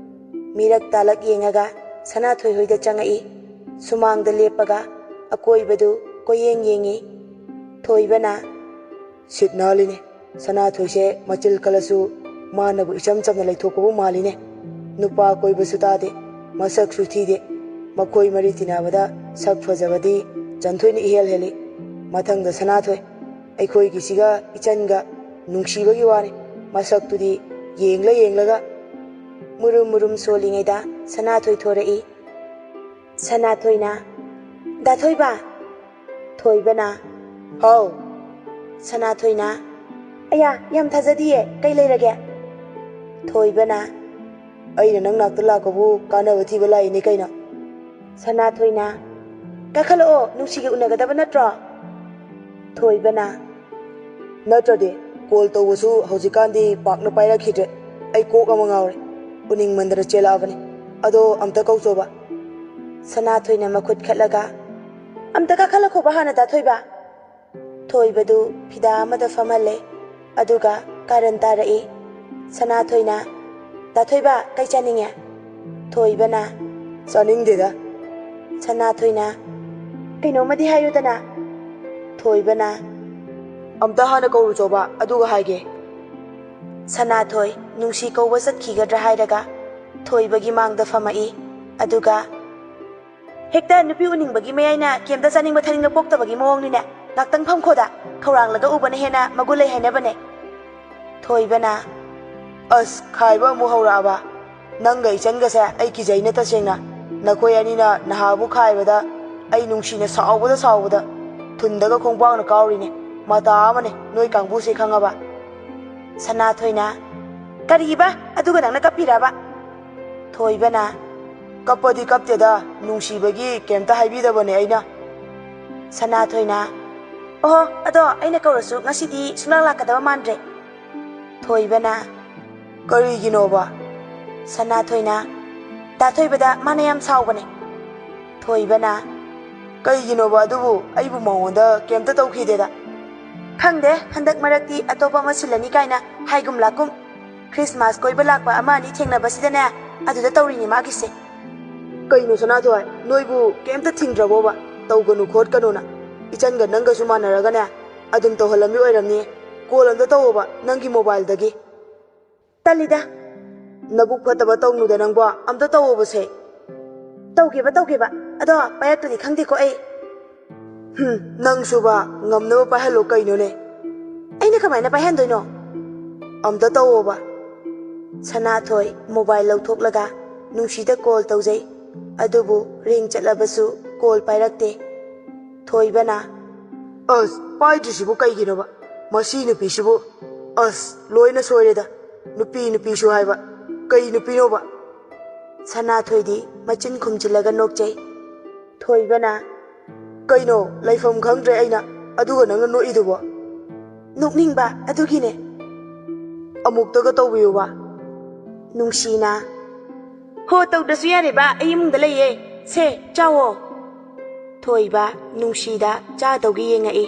ꯃꯤꯔꯛ ꯇꯥꯂꯛ ꯌꯦꯡꯉꯒ ꯁꯅꯥꯊꯣꯏ ꯍꯣꯏꯗ ꯆꯪꯉꯛꯏ꯫ ꯁꯨꯃꯥꯡꯗ ꯂꯦꯞꯄꯒ ꯑꯀꯣꯏꯕꯗꯨ ꯀꯣꯏꯌꯦꯡ ꯌꯦꯡꯉꯤ꯫ ꯊꯣꯏꯕꯅ, "ꯁꯤꯠ ꯅꯥꯜꯂꯤꯅꯦ꯫ ꯁꯅꯥꯊꯣꯏꯁꯦ ꯃꯆꯤꯜ ꯀꯜꯂꯁꯨ ꯃꯥꯅꯕꯨ ꯏꯆꯝ ꯆꯝꯅ ꯂꯩꯊꯣꯛꯄꯕꯨ ꯃꯥꯜꯂꯤꯅꯦ꯫ ꯅꯨꯄꯥ ꯀꯣꯏꯕꯁꯨ ꯇꯥꯗꯦ, ꯃꯁꯛꯁꯨ ꯊꯤꯗꯦ꯫ ꯃꯈꯣꯏ ꯃꯔꯤ ꯇꯤꯟꯅꯕꯗ ꯁꯛ ꯐꯖꯕꯗꯤ ꯆꯟꯊꯣꯏꯅ ꯏꯍꯦꯜ ꯍꯦꯜꯂꯤ꯫ ꯃꯊꯪꯗ ꯁꯅꯥꯊꯣꯏ, ꯑꯩꯈꯣꯏꯒꯤꯁꯤꯒ ꯏꯆꯟꯒ ꯅꯨꯡꯁꯤꯕꯒꯤ ꯋꯥꯅꯤ꯫ ꯃꯁꯛꯇꯨꯗꯤ ꯌꯦꯡꯂ ꯌꯦꯡꯂꯒ꯫" ꯃꯨꯔꯨꯝ ꯃꯨꯔꯨꯝ ꯁꯣꯜꯂꯤꯉꯩꯗ ꯁꯅꯥꯊꯣꯏ ꯊꯣꯔꯛꯏ꯫ ꯁꯅꯥꯊꯣꯏꯅ, "ꯗꯥ ꯊꯣꯏꯕ!" ꯊꯣꯏꯕꯅ, "ꯍꯥꯎ!" ꯁꯅꯥꯊꯣꯏꯅ, "ꯑꯌꯥ, ꯌꯥꯝ ꯊꯥꯖꯗꯤꯌꯦ, ꯀꯩ ꯂꯩꯔꯒꯦ?" ꯊꯣꯏꯕꯅ, "ꯑꯩꯅ ꯅꯪ ꯅꯥꯛꯇ ꯂꯥꯛꯄꯕꯨ ꯀꯥꯟꯅꯕ ꯊꯤꯕ ꯂꯥꯛꯏꯅꯦ ꯀꯩꯅꯣ?" ꯁꯅꯥꯊꯣꯏꯅ, "ꯀꯥꯈꯠꯂꯛꯑꯣ, ꯅꯨꯡꯁꯤꯒ ꯎꯅꯒꯗꯕ ꯅꯠꯇ꯭ꯔꯣ?" ꯊꯣꯏꯕꯅ, "ꯅꯠꯇ꯭ꯔꯗꯤ ꯀꯣꯜ ꯇꯧꯕꯁꯨ ꯍꯧꯖꯤꯛꯀꯥꯟꯗꯤ ꯄꯥꯛꯅ ꯄꯥꯏꯔꯛꯈꯤꯗ꯭ꯔꯦ꯫ ꯑꯩ ꯀꯣꯛ ꯑꯃ ꯉꯥꯎꯔꯦ꯫ ꯎꯅꯤꯡꯃꯟꯗꯅ ꯆꯦꯜꯂꯛꯑꯕꯅꯤ꯫ ꯑꯗꯣ ꯑꯝꯇ ꯀꯧꯆꯣꯕ꯫" ꯁꯅꯥꯊꯣꯏꯅ ꯃꯈꯨꯠ ꯈꯠꯂꯒ, "ꯑꯝꯇ ꯀꯥꯈꯠꯂꯛꯈꯣꯕ ꯍꯥꯟꯅ, ꯗꯥ ꯊꯣꯏꯕ꯫" ꯊꯣꯏꯕꯗꯨ ꯐꯤꯗꯥ ꯑꯃꯗ ꯐꯝꯍꯜꯂꯦ꯫ ꯑꯗꯨꯒ ꯀꯥꯔꯟ ꯇꯥꯔꯛꯏ꯫ ꯁꯅꯥꯊꯣꯏꯅ, "ꯗꯥ ꯊꯣꯏꯕ, ꯀꯩ ꯆꯥꯅꯤꯡꯉꯦ?" ꯊꯣꯏꯕꯅ, "ꯆꯥꯅꯤꯡꯗꯦꯗ꯫" ꯁꯅꯥꯊꯣꯏꯅ, "ꯀꯩꯅꯣꯝꯃꯗꯤ ꯍꯥꯏꯌꯨꯗꯅ꯫" ꯊꯣꯏꯕꯅ, "ꯑꯝꯇ ꯍꯥꯟꯅ ꯀꯧꯔꯨꯆꯣꯕ, ꯑꯗꯨꯒ ꯍꯥꯏꯒꯦ꯫" ꯁꯅꯥꯊꯣꯏ ꯅꯨꯡꯁꯤ ꯀꯧꯕ ꯆꯠꯈꯤꯒꯗ꯭ꯔꯥ ꯍꯥꯏꯔꯒ ꯊꯣꯏꯕꯒꯤ ꯃꯥꯡꯗ ꯐꯝꯃꯛꯏ꯫ ꯑꯗꯨꯒ, ꯍꯦꯛꯇ ꯅꯨꯄꯤ ꯎꯅꯤꯡꯕꯒꯤ ꯃꯌꯥꯏꯅ ꯀꯩꯝꯇ ꯆꯥꯅꯤꯡꯕ ꯊꯛꯅꯤꯡꯕ ꯄꯣꯛꯇꯕꯒꯤ ꯃꯑꯣꯡꯅꯤꯅꯦ꯫ ꯉꯥꯛꯇꯪ ꯐꯝꯈꯣꯗ, ꯈꯧꯔꯥꯡꯂꯒ ꯎꯕꯅ ꯍꯦꯟꯅ ꯃꯒꯨꯟ ꯂꯩ ꯍꯥꯏꯅꯕꯅꯦ꯫ ꯊꯣꯏꯕꯅ, "ꯑꯁ, ꯈꯥꯏꯕ ꯑꯃꯨꯛ ꯍꯧꯔꯛꯑꯕ? ꯅꯪꯒ ꯏꯆꯟꯒꯁꯦ ꯑꯩ ꯀꯤꯖꯩꯅꯦ ꯇꯁꯦꯡꯅ꯫ ꯅꯈꯣꯏ ꯑꯅꯤꯅ ꯅꯍꯥꯕꯨ ꯈꯥꯏꯕꯗ ꯑꯩ ꯅꯨꯡꯁꯤꯅ ꯁꯥꯎꯕꯗ ꯁꯥꯎꯕꯗ ꯊꯨꯟꯗꯒ ꯈꯣꯡꯄꯥꯛꯅ ꯀꯥꯎꯔꯤꯅꯦ꯫ ꯃꯇꯥ ꯑꯃꯅꯦ ꯅꯣꯏ ꯀꯥꯡꯕꯨꯁꯦ, ꯈꯪꯉꯕ?" ꯁꯅꯥꯊꯣꯏꯅ, "ꯀꯔꯤꯕ? ꯑꯗꯨꯒ ꯅꯪꯅ ꯀꯞꯄꯤꯔꯕ?" ꯊꯣꯏꯕꯅ, "ꯀꯞꯄꯗꯤ ꯀꯞꯇꯦꯗ, ꯅꯨꯡꯁꯤꯕꯒꯤ ꯀꯩꯝꯇ ꯍꯥꯏꯕꯤꯗꯕꯅꯦ ꯑꯩꯅ꯫" ꯁꯅꯥꯊꯣꯏꯅ, "ꯑꯣꯍꯣ, ꯑꯗꯣ ꯑꯩꯅ ꯀꯧꯔꯁꯨ ꯉꯁꯤꯗꯤ ꯁꯨꯡꯂꯥꯛ ꯂꯥꯛꯀꯗꯕ ꯃꯥꯟꯗ꯭ꯔꯦ꯫" ꯊꯣꯏꯕꯅ, "ꯀꯔꯤꯒꯤꯅꯣꯕ?" ꯁꯅꯥꯊꯣꯏꯅ, "ꯗꯥ ꯊꯣꯏꯕꯗ ꯃꯥꯅ ꯌꯥꯝ ꯁꯥꯎꯕꯅꯦ꯫" ꯊꯣꯏꯕꯅ, "ꯀꯩꯒꯤꯅꯣꯕ ꯑꯗꯨꯕꯨ? ꯑꯩꯕꯨ ꯃꯉꯣꯟꯗ ꯀꯩꯝꯇ ꯇꯧꯈꯤꯗꯦꯗ꯫" "ꯈꯪꯗꯦ, ꯍꯟꯗꯛ ꯃꯔꯛꯇꯤ ꯑꯇꯣꯞꯄ ꯑꯃ ꯁꯤꯜꯂꯅꯤ ꯀꯥꯏꯅ ꯍꯥꯏꯒꯨꯝ ꯂꯥꯛꯀꯨꯝ꯫ ꯈ꯭ꯔꯤꯁꯃꯥꯁ ꯀꯣꯏꯕ ꯂꯥꯛꯄ ꯑꯃ ꯑꯅꯤ ꯊꯦꯡꯅꯕꯁꯤꯗꯅꯦ, ꯑꯗꯨꯗ ꯇꯧꯔꯤꯅꯤ ꯃꯥꯒꯤꯁꯦ꯫" "ꯀꯩꯅꯣ ꯁꯅꯥꯊꯣꯏ, ꯅꯣꯏꯕꯨ ꯀꯩꯝꯇ ꯊꯤꯡꯗ꯭ꯔꯕꯣꯕ? ꯇꯧꯒꯅꯨ ꯈꯣꯠꯀꯅꯨꯅ꯫ ꯏꯆꯟꯒ ꯅꯪꯒꯁꯨ ꯃꯥꯟꯅꯔꯒꯅꯦ, ꯑꯗꯨꯝ ꯇꯧꯍꯜꯂꯝꯃꯤ ꯑꯣꯏꯔꯝꯅꯤ꯫ ꯀꯣꯜ ꯑꯝꯇ ꯇꯧꯑꯣꯕ ꯅꯪꯒꯤ ꯃꯣꯕꯥꯏꯜꯗꯒꯤ꯫" "ꯇꯜꯂꯤꯗ꯫" "ꯅꯕꯨꯛ ꯐꯠꯇꯕ ꯇꯧꯅꯨꯗ ꯅꯪꯕꯣ, ꯑꯝꯇ ꯇꯧꯑꯣꯕꯁꯦ꯫" "ꯇꯧꯒꯦꯕ, ꯇꯧꯒꯦꯕ꯫ ꯑꯗꯣ ꯄꯥꯏꯔꯛꯇ꯭ꯔꯗꯤ ꯈꯪꯗꯦꯀꯣ ꯑꯩ꯫" "ꯍꯨꯝ, ꯅꯪꯁꯨꯕ, ꯉꯝꯅꯕ ꯄꯥꯏꯍꯜꯂꯣ ꯀꯩꯅꯣꯅꯦ꯫" "ꯑꯩꯅ ꯀꯃꯥꯏꯅ ꯄꯥꯏꯍꯟꯗꯣꯏꯅꯣ?" "ꯑꯝꯇ ꯇꯧꯑꯣꯕ꯫" ꯁꯅꯥꯊꯣꯏ ꯃꯣꯕꯥꯏꯜ ꯂꯧꯊꯣꯛꯂꯒ ꯅꯨꯡꯁꯤꯗ ꯀꯣꯜ ꯇꯧꯖꯩ꯫ ꯑꯗꯨꯕꯨ ꯔꯤꯡ ꯆꯠꯂꯕꯁꯨ ꯀꯣꯜ ꯄꯥꯏꯔꯛꯇꯦ꯫ ꯊꯣꯏꯕꯅ, "ꯑꯁ, ꯄꯥꯏꯗ꯭ꯔꯤꯁꯤꯕꯨ ꯀꯩꯒꯤꯅꯣꯕ? ꯃꯁꯤ ꯅꯨꯄꯤꯁꯤꯕꯨ, ꯑꯁ, ꯂꯣꯏꯅ ꯁꯣꯏꯔꯦꯗ꯫ ꯅꯨꯄꯤ ꯅꯨꯄꯤꯁꯨ ꯍꯥꯏꯕ, ꯀꯩ ꯅꯨꯄꯤꯅꯣꯕ?" ꯁꯅꯥꯊꯣꯏꯗꯤ ꯃꯆꯤꯟ ꯈꯨꯝꯖꯤꯜꯂꯒ ꯅꯣꯛꯆꯩ꯫ ꯊꯣꯏꯕꯅ, "ꯀꯩꯅꯣ, ꯂꯩꯐꯝ ꯈꯪꯗ꯭ꯔꯦ ꯑꯩꯅ, ꯑꯗꯨꯒ ꯅꯪꯅ ꯅꯣꯛꯏꯗꯨꯕꯣ?" "ꯅꯣꯛꯅꯤꯡꯕ ꯑꯗꯨꯒꯤꯅꯦ꯫" "ꯑꯃꯨꯛꯇꯒ ꯇꯧꯕꯤꯌꯨꯕ꯫" ꯅꯨꯡꯁꯤꯅ, "ꯍꯣ, ꯇꯧꯗ꯭ꯔꯁꯨ ꯌꯥꯔꯦꯕ, ꯑꯩ ꯏꯃꯨꯡꯗ ꯂꯩꯌꯦ꯫ ꯁꯦ, ꯆꯥꯋꯣ꯫" ꯊꯣꯏꯕ ꯅꯨꯡꯁꯤꯗ ꯆꯥꯗꯧꯒꯤ ꯌꯦꯡꯉꯛꯏ꯫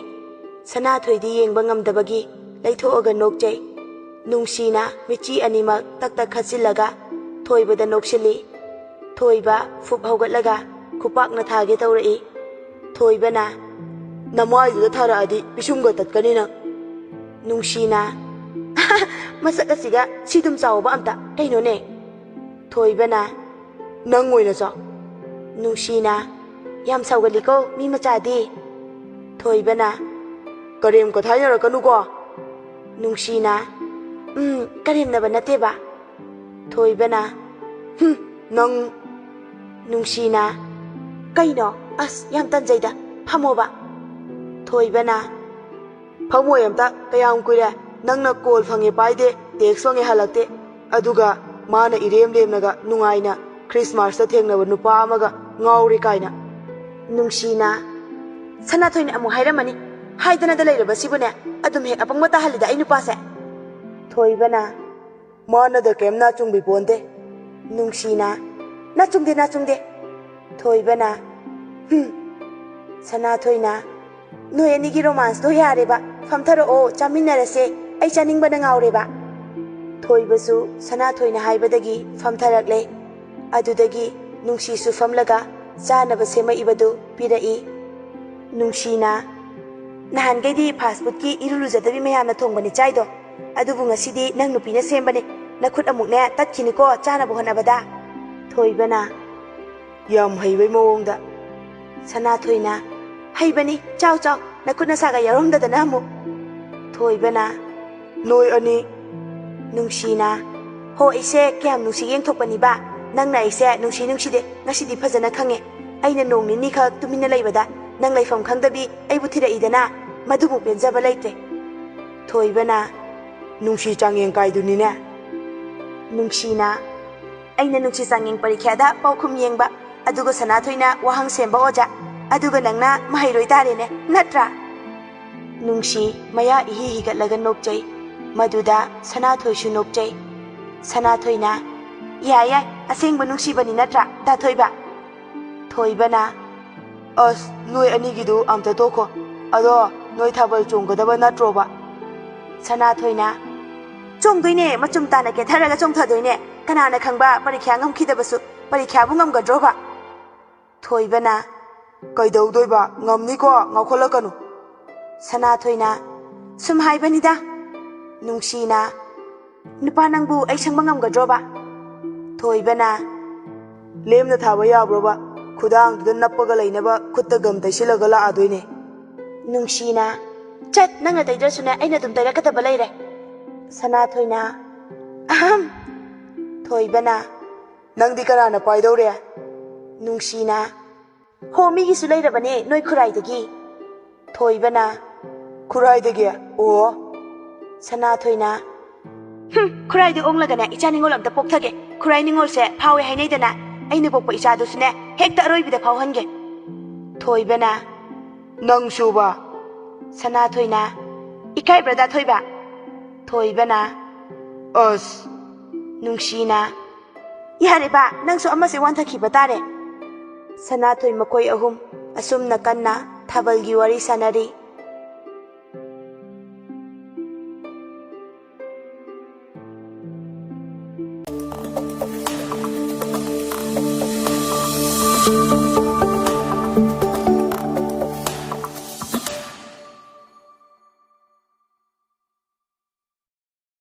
ꯁꯅꯥꯊꯣꯏꯗꯤ ꯌꯦꯡꯕ ꯉꯝꯗꯕꯒꯤ ꯂꯩꯊꯣꯛꯑꯒ ꯅꯣꯛꯆꯩ꯫ ꯅꯨꯡꯁꯤꯅ ꯃꯤꯠꯆꯤ ꯑꯅꯤꯃꯛ ꯇꯛ ꯇꯛ ꯈꯠꯆꯤꯜꯂꯒ ꯊꯣꯏꯕꯗ ꯅꯣꯛꯁꯤꯜꯂꯤ꯫ ꯊꯣꯏꯕ ꯐꯨꯞ ꯍꯧꯒꯠꯂꯒ ꯈꯨꯄꯥꯛꯅ ꯊꯥꯒꯦ ꯇꯧꯔꯛꯏ꯫ ꯊꯣꯏꯕꯅ, "ꯅꯃꯥꯏꯗꯨꯗ ꯊꯥꯔꯛꯑꯗꯤ ꯄꯤꯁꯨꯝꯒ ꯇꯠꯀꯅꯤ ꯅꯪ꯫" ꯅꯨꯡꯁꯤꯅ, "ꯃꯁꯛ ꯑꯁꯤꯒ ꯁꯤ ꯑꯗꯨꯝ ꯆꯥꯎꯕ ꯑꯝꯇ ꯀꯩꯅꯣꯅꯦ?" ꯊꯣꯏꯕꯅ, "ꯅꯪ ꯑꯣꯏꯅ ꯆꯥꯎ꯫" ꯅꯨꯡꯁꯤꯅ, "ꯌꯥꯝ ꯁꯥꯎꯒꯜꯂꯤꯀꯣ ꯃꯤ ꯃꯆꯥꯗꯤ"꯫ ꯊꯣꯏꯕꯅ, "ꯀꯔꯦꯝ ꯀꯊꯥꯏꯅꯔꯛꯀꯅꯨꯀꯣ"꯫ ꯅꯨꯡꯁꯤꯅ, "ꯎꯝ, ꯀꯔꯦꯝꯅꯕ ꯅꯠꯇꯦꯕ"꯫ ꯊꯣꯏꯕꯅ, "ꯍꯨꯝ, ꯅꯪ"꯫ ꯅꯨꯡꯁꯤꯅ, "ꯀꯩꯅꯣ? ꯑꯁ, ꯌꯥꯝ ꯇꯟꯖꯩꯗ, ꯐꯝꯃꯣꯕ"꯫ ꯊꯣꯏꯕꯅ, "ꯐꯝꯃꯣꯏ ꯑꯝꯇ, ꯀꯌꯥꯝ ꯀꯨꯏꯔꯦ ꯅꯪꯅ ꯀꯣꯜ ꯐꯪꯉꯦ ꯄꯥꯏꯗꯦ, ꯇꯦꯛꯁ ꯐꯪꯉꯦ ꯍꯜꯂꯛꯇꯦ, ꯑꯗꯨꯒ ꯃꯥꯅ ꯏꯔꯦꯝ ꯂꯦꯝꯅꯒ ꯅꯨꯡꯉꯥꯏꯅ ꯈ꯭ꯔꯤꯁꯃꯥꯁꯇ ꯊꯦꯡꯅꯕ ꯅꯨꯄꯥ ꯑꯃꯒ ꯉꯥꯎꯔꯦ ꯀꯥꯏꯅ"꯫ ꯅꯨꯡꯁꯤꯅ, "ꯁꯅꯥꯊꯣꯏꯅ ꯑꯃꯨꯛ ꯍꯥꯏꯔꯝꯃꯅꯤ, ꯍꯥꯏꯗꯅꯗ ꯂꯩꯔꯕꯁꯤꯕꯨꯅꯦ, ꯑꯗꯨꯝ ꯍꯦꯛ ꯑꯄꯪꯕ ꯇꯥꯍꯜꯂꯤꯗ ꯑꯩ ꯅꯨꯄꯥꯁꯦ"꯫ ꯊꯣꯏꯕꯅ, "ꯃꯥꯅꯗ ꯀꯩꯝ ꯅꯥꯆꯨꯡꯕꯤ ꯄꯣꯟꯗꯦ"꯫ ꯅꯨꯡꯁꯤꯅ, "ꯅꯥꯆꯨꯡꯗꯦ, ꯅꯥꯆꯨꯡꯗꯦ"꯫ ꯊꯣꯏꯕꯅ, "ꯍꯨꯝ"꯫ ꯁꯅꯥꯊꯣꯏꯅ, "ꯅꯣꯏ ꯑꯅꯤꯒꯤ ꯔꯣꯃꯥꯟꯁꯇꯣ ꯌꯥꯔꯦꯕ, ꯐꯝꯊꯔꯛꯑꯣ, ꯆꯥꯃꯤꯟꯅꯔꯁꯦ, ꯑꯩ ꯆꯥꯅꯤꯡꯕꯅ ꯉꯥꯎꯔꯦꯕ"꯫ ꯊꯣꯏꯕꯁꯨ ꯁꯅꯥꯊꯣꯏꯅ ꯍꯥꯏꯕꯗꯒꯤ ꯐꯝꯊꯔꯛꯂꯦ꯫ ꯑꯗꯨꯗꯒꯤ ꯅꯨꯡꯁꯤꯁꯨ ꯐꯝꯂꯒ ꯆꯥꯅꯕ ꯁꯦꯝꯃꯛꯏꯕꯗꯨ ꯄꯤꯔꯛꯏ꯫ ꯅꯨꯡꯁꯤꯅ, "ꯅꯍꯥꯟꯈꯩꯗꯤ ꯐꯥꯁ ꯐꯨꯗꯀꯤ ꯏꯔꯨ ꯂꯨꯖꯗꯕꯤ ꯃꯌꯥꯝꯅ ꯊꯣꯡꯕꯅꯤ ꯆꯥꯏꯗꯣ, ꯑꯗꯨꯕꯨ ꯉꯁꯤꯗꯤ ꯅꯪ ꯅꯨꯄꯤꯅ ꯁꯦꯝꯕꯅꯤ, ꯅꯈꯨꯠ ꯑꯃꯨꯛꯅꯦ ꯇꯠꯈꯤꯅꯤꯀꯣ ꯆꯥꯅꯕ ꯍꯣꯠꯅꯕꯗ"꯫ ꯊꯣꯏꯕꯅ, "ꯌꯥꯝ ꯍꯩꯕꯩ ꯃꯑꯣꯡꯗ"꯫ ꯁꯅꯥꯊꯣꯏꯅ, "ꯍꯩꯕꯅꯤ, ꯆꯥꯎ ꯆꯥꯎ, ꯅꯈꯨꯠ ꯅꯁꯥꯒ ꯌꯥꯎꯔꯝꯗꯗꯅ ꯑꯃꯨꯛ"꯫ ꯊꯣꯏꯕꯅ, "ꯅꯣꯏ ꯑꯅꯤ"꯫ ꯅꯨꯡꯁꯤꯅ, "ꯍꯣ, ꯑꯩꯁꯦ ꯀꯌꯥꯝ ꯅꯨꯡꯁꯤ ꯌꯦꯡꯊꯣꯛꯄꯅꯤꯕ, ꯅꯪꯅ ꯑꯩꯁꯦ ꯅꯨꯡꯁꯤ ꯅꯨꯡꯁꯤꯗꯦ ꯉꯁꯤꯗꯤ ꯐꯖꯅ ꯈꯪꯉꯦ꯫ ꯑꯩꯅ ꯅꯣꯡ ꯅꯤꯅꯤꯈꯛ ꯇꯨꯃꯤꯟꯅ ꯂꯩꯕꯗ ꯅꯪ ꯂꯩꯐꯝ ꯈꯪꯗꯕꯤ ꯑꯩꯕꯨ ꯊꯤꯔꯛꯏꯗꯅ, ꯃꯗꯨꯃꯨꯛ ꯄꯦꯟꯖꯕ ꯂꯩꯇ꯭ꯔꯦ"꯫ ꯊꯣꯏꯕꯅ, "ꯅꯨꯡꯁꯤ ꯆꯥꯡꯌꯦꯡ ꯀꯥꯏꯗꯨꯅꯤꯅꯦ"꯫ ꯅꯨꯡꯁꯤꯅ, "ꯑꯩꯅ ꯅꯨꯡꯁꯤ ꯆꯥꯡꯌꯦꯡ ꯄꯔꯤꯈ꯭ꯌꯥꯗ ꯄꯥꯎꯈꯨꯝ ꯌꯦꯡꯕ, ꯑꯗꯨꯒ ꯁꯅꯥꯊꯣꯏꯅ ꯋꯥꯍꯪ ꯁꯦꯝꯕ ꯑꯣꯖꯥ, ꯑꯗꯨꯒ ꯅꯪꯅ ꯃꯍꯩꯔꯣꯏ ꯇꯥꯔꯦꯅꯦ, ꯅꯠꯇ꯭ꯔꯥ?" ꯅꯨꯡꯁꯤ ꯃꯌꯥ ꯏꯍꯤ ꯍꯤꯒꯠꯂꯒ ꯅꯣꯛꯆꯩ꯫ ꯃꯗꯨꯗ ꯁꯅꯥꯊꯣꯏꯁꯨ ꯅꯣꯛꯆꯩ꯫ ꯁꯅꯥꯊꯣꯏꯅ, "ꯌꯥꯏ ꯌꯥꯏ, ꯑꯁꯦꯡꯕ ꯅꯨꯡꯁꯤꯕꯅꯤ ꯅꯠꯇ꯭ꯔꯥ, ꯗꯥ ꯊꯣꯏꯕ?" ꯊꯣꯏꯕꯅ, "ꯑꯁ, ꯅꯣꯏ ꯑꯅꯤꯒꯤꯗꯨ ꯑꯝꯇ ꯇꯣꯛꯈꯣ꯫ ꯑꯗꯣ ꯅꯣꯏ ꯊꯥꯕꯜ ꯆꯣꯡꯒꯗꯕ ꯅꯠꯇ꯭ꯔꯣꯕ?" ꯁꯅꯥꯊꯣꯏꯅ, "ꯆꯣꯡꯗꯣꯏꯅꯦ, ꯃꯆꯨꯝ ꯇꯥꯅ ꯀꯦꯊꯔꯒ ꯆꯣꯡꯊꯗꯣꯏꯅꯦ꯫ ꯀꯅꯥꯅ ꯈꯪꯕ ꯄꯔꯤꯈ꯭ꯌꯥ ꯉꯝꯈꯤꯗꯕꯁꯨ, ꯄꯔꯤꯈ꯭ꯌꯥꯕꯨ ꯉꯝꯒꯗ꯭ꯔꯣꯕ?" ꯊꯣꯏꯕꯅ, "ꯀꯩꯗꯧꯗꯣꯏꯕ? ꯉꯝꯅꯤꯀꯣ, ꯉꯥꯎꯈꯠꯂꯛꯀꯅꯨ"꯫ ꯁꯅꯥꯊꯣꯏꯅ, "ꯁꯨꯝ ꯍꯥꯏꯕꯅꯤꯗ"꯫ ꯅꯨꯡꯁꯤꯅ, "ꯅꯨꯄꯥ ꯅꯪꯕꯨ ꯑꯩ ꯁꯪꯕ ꯉꯝꯒꯗ꯭ꯔꯣꯕ?" ꯊꯣꯏꯕꯅ, "ꯂꯦꯝꯅ ꯊꯥꯕ ꯌꯥꯕ꯭ꯔꯣꯕ?" ꯈꯨꯗꯥꯡꯗꯨꯗ ꯅꯞꯄꯒ ꯂꯩꯅꯕ ꯈꯨꯠꯇ ꯒꯝ ꯇꯩꯁꯤꯜꯂꯒ ꯂꯥꯛꯑꯗꯣꯏꯅꯦ꯫ ꯅꯨꯡꯁꯤꯅ, "ꯆꯠ, ꯅꯪꯅ ꯇꯩꯗ꯭ꯔꯁꯨꯅꯦ, ꯑꯩꯅ ꯑꯗꯨꯝ ꯇꯩꯔꯛꯀꯗꯕ ꯂꯩꯔꯦ꯫" ꯁꯅꯥꯊꯣꯏꯅ, "ꯑꯍꯝ꯫" ꯊꯣꯏꯕꯅ, "ꯅꯪꯗꯤ ꯀꯅꯥꯅ ꯄꯥꯏꯗꯧꯔꯦ?" ꯅꯨꯡꯁꯤꯅ, "ꯍꯣ, ꯃꯤꯒꯤꯁꯨ ꯂꯩꯔꯕꯅꯦ ꯅꯣꯏ ꯈꯨꯔꯥꯏꯗꯒꯤ꯫" ꯊꯣꯏꯕꯅ, "ꯈꯨꯔꯥꯏꯗꯒꯤ? ꯑꯣ꯫" ꯁꯅꯥꯊꯣꯏꯅ, "ꯍꯨꯝ, ꯈꯨꯔꯥꯏꯗ ꯑꯣꯡꯂꯒꯅꯦ ꯏꯆꯥ ꯅꯤꯉꯣꯜ ꯑꯝꯇ ꯄꯣꯛꯊꯒꯦ꯫ ꯈꯨꯔꯥꯏ ꯅꯤꯉꯣꯜꯁꯦ ꯐꯥꯎꯋꯦ ꯍꯥꯏꯅꯩꯗꯅ, ꯑꯩꯅ ꯄꯣꯛꯄ ꯏꯆꯥꯗꯨꯁꯨꯅꯦ ꯍꯦꯛꯇ ꯑꯔꯣꯏꯕꯤꯗ ꯐꯥꯎꯍꯟꯒꯦ꯫" ꯊꯣꯏꯕꯅ, "ꯅꯪꯁꯨꯕ?" ꯁꯅꯥꯊꯣꯏꯅ, "ꯏꯀꯥꯏꯕ꯭ꯔꯗ ꯊꯣꯏꯕ?" ꯊꯣꯏꯕꯅ, "ꯑꯁ!" ꯅꯨꯡꯁꯤꯅ, "ꯌꯥꯔꯦꯕ, ꯅꯪꯁꯨ ꯑꯃꯁꯦ ꯋꯥꯟꯊꯈꯤꯕ ꯇꯥꯔꯦ꯫" ꯁꯅꯥꯊꯣꯏ ꯃꯈꯣꯏ ꯑꯍꯨꯝ ꯑꯁꯨꯝꯅ ꯀꯟꯅ ꯊꯥꯕꯜꯒꯤ ꯋꯥꯔꯤ ꯁꯥꯟꯅꯔꯤ꯫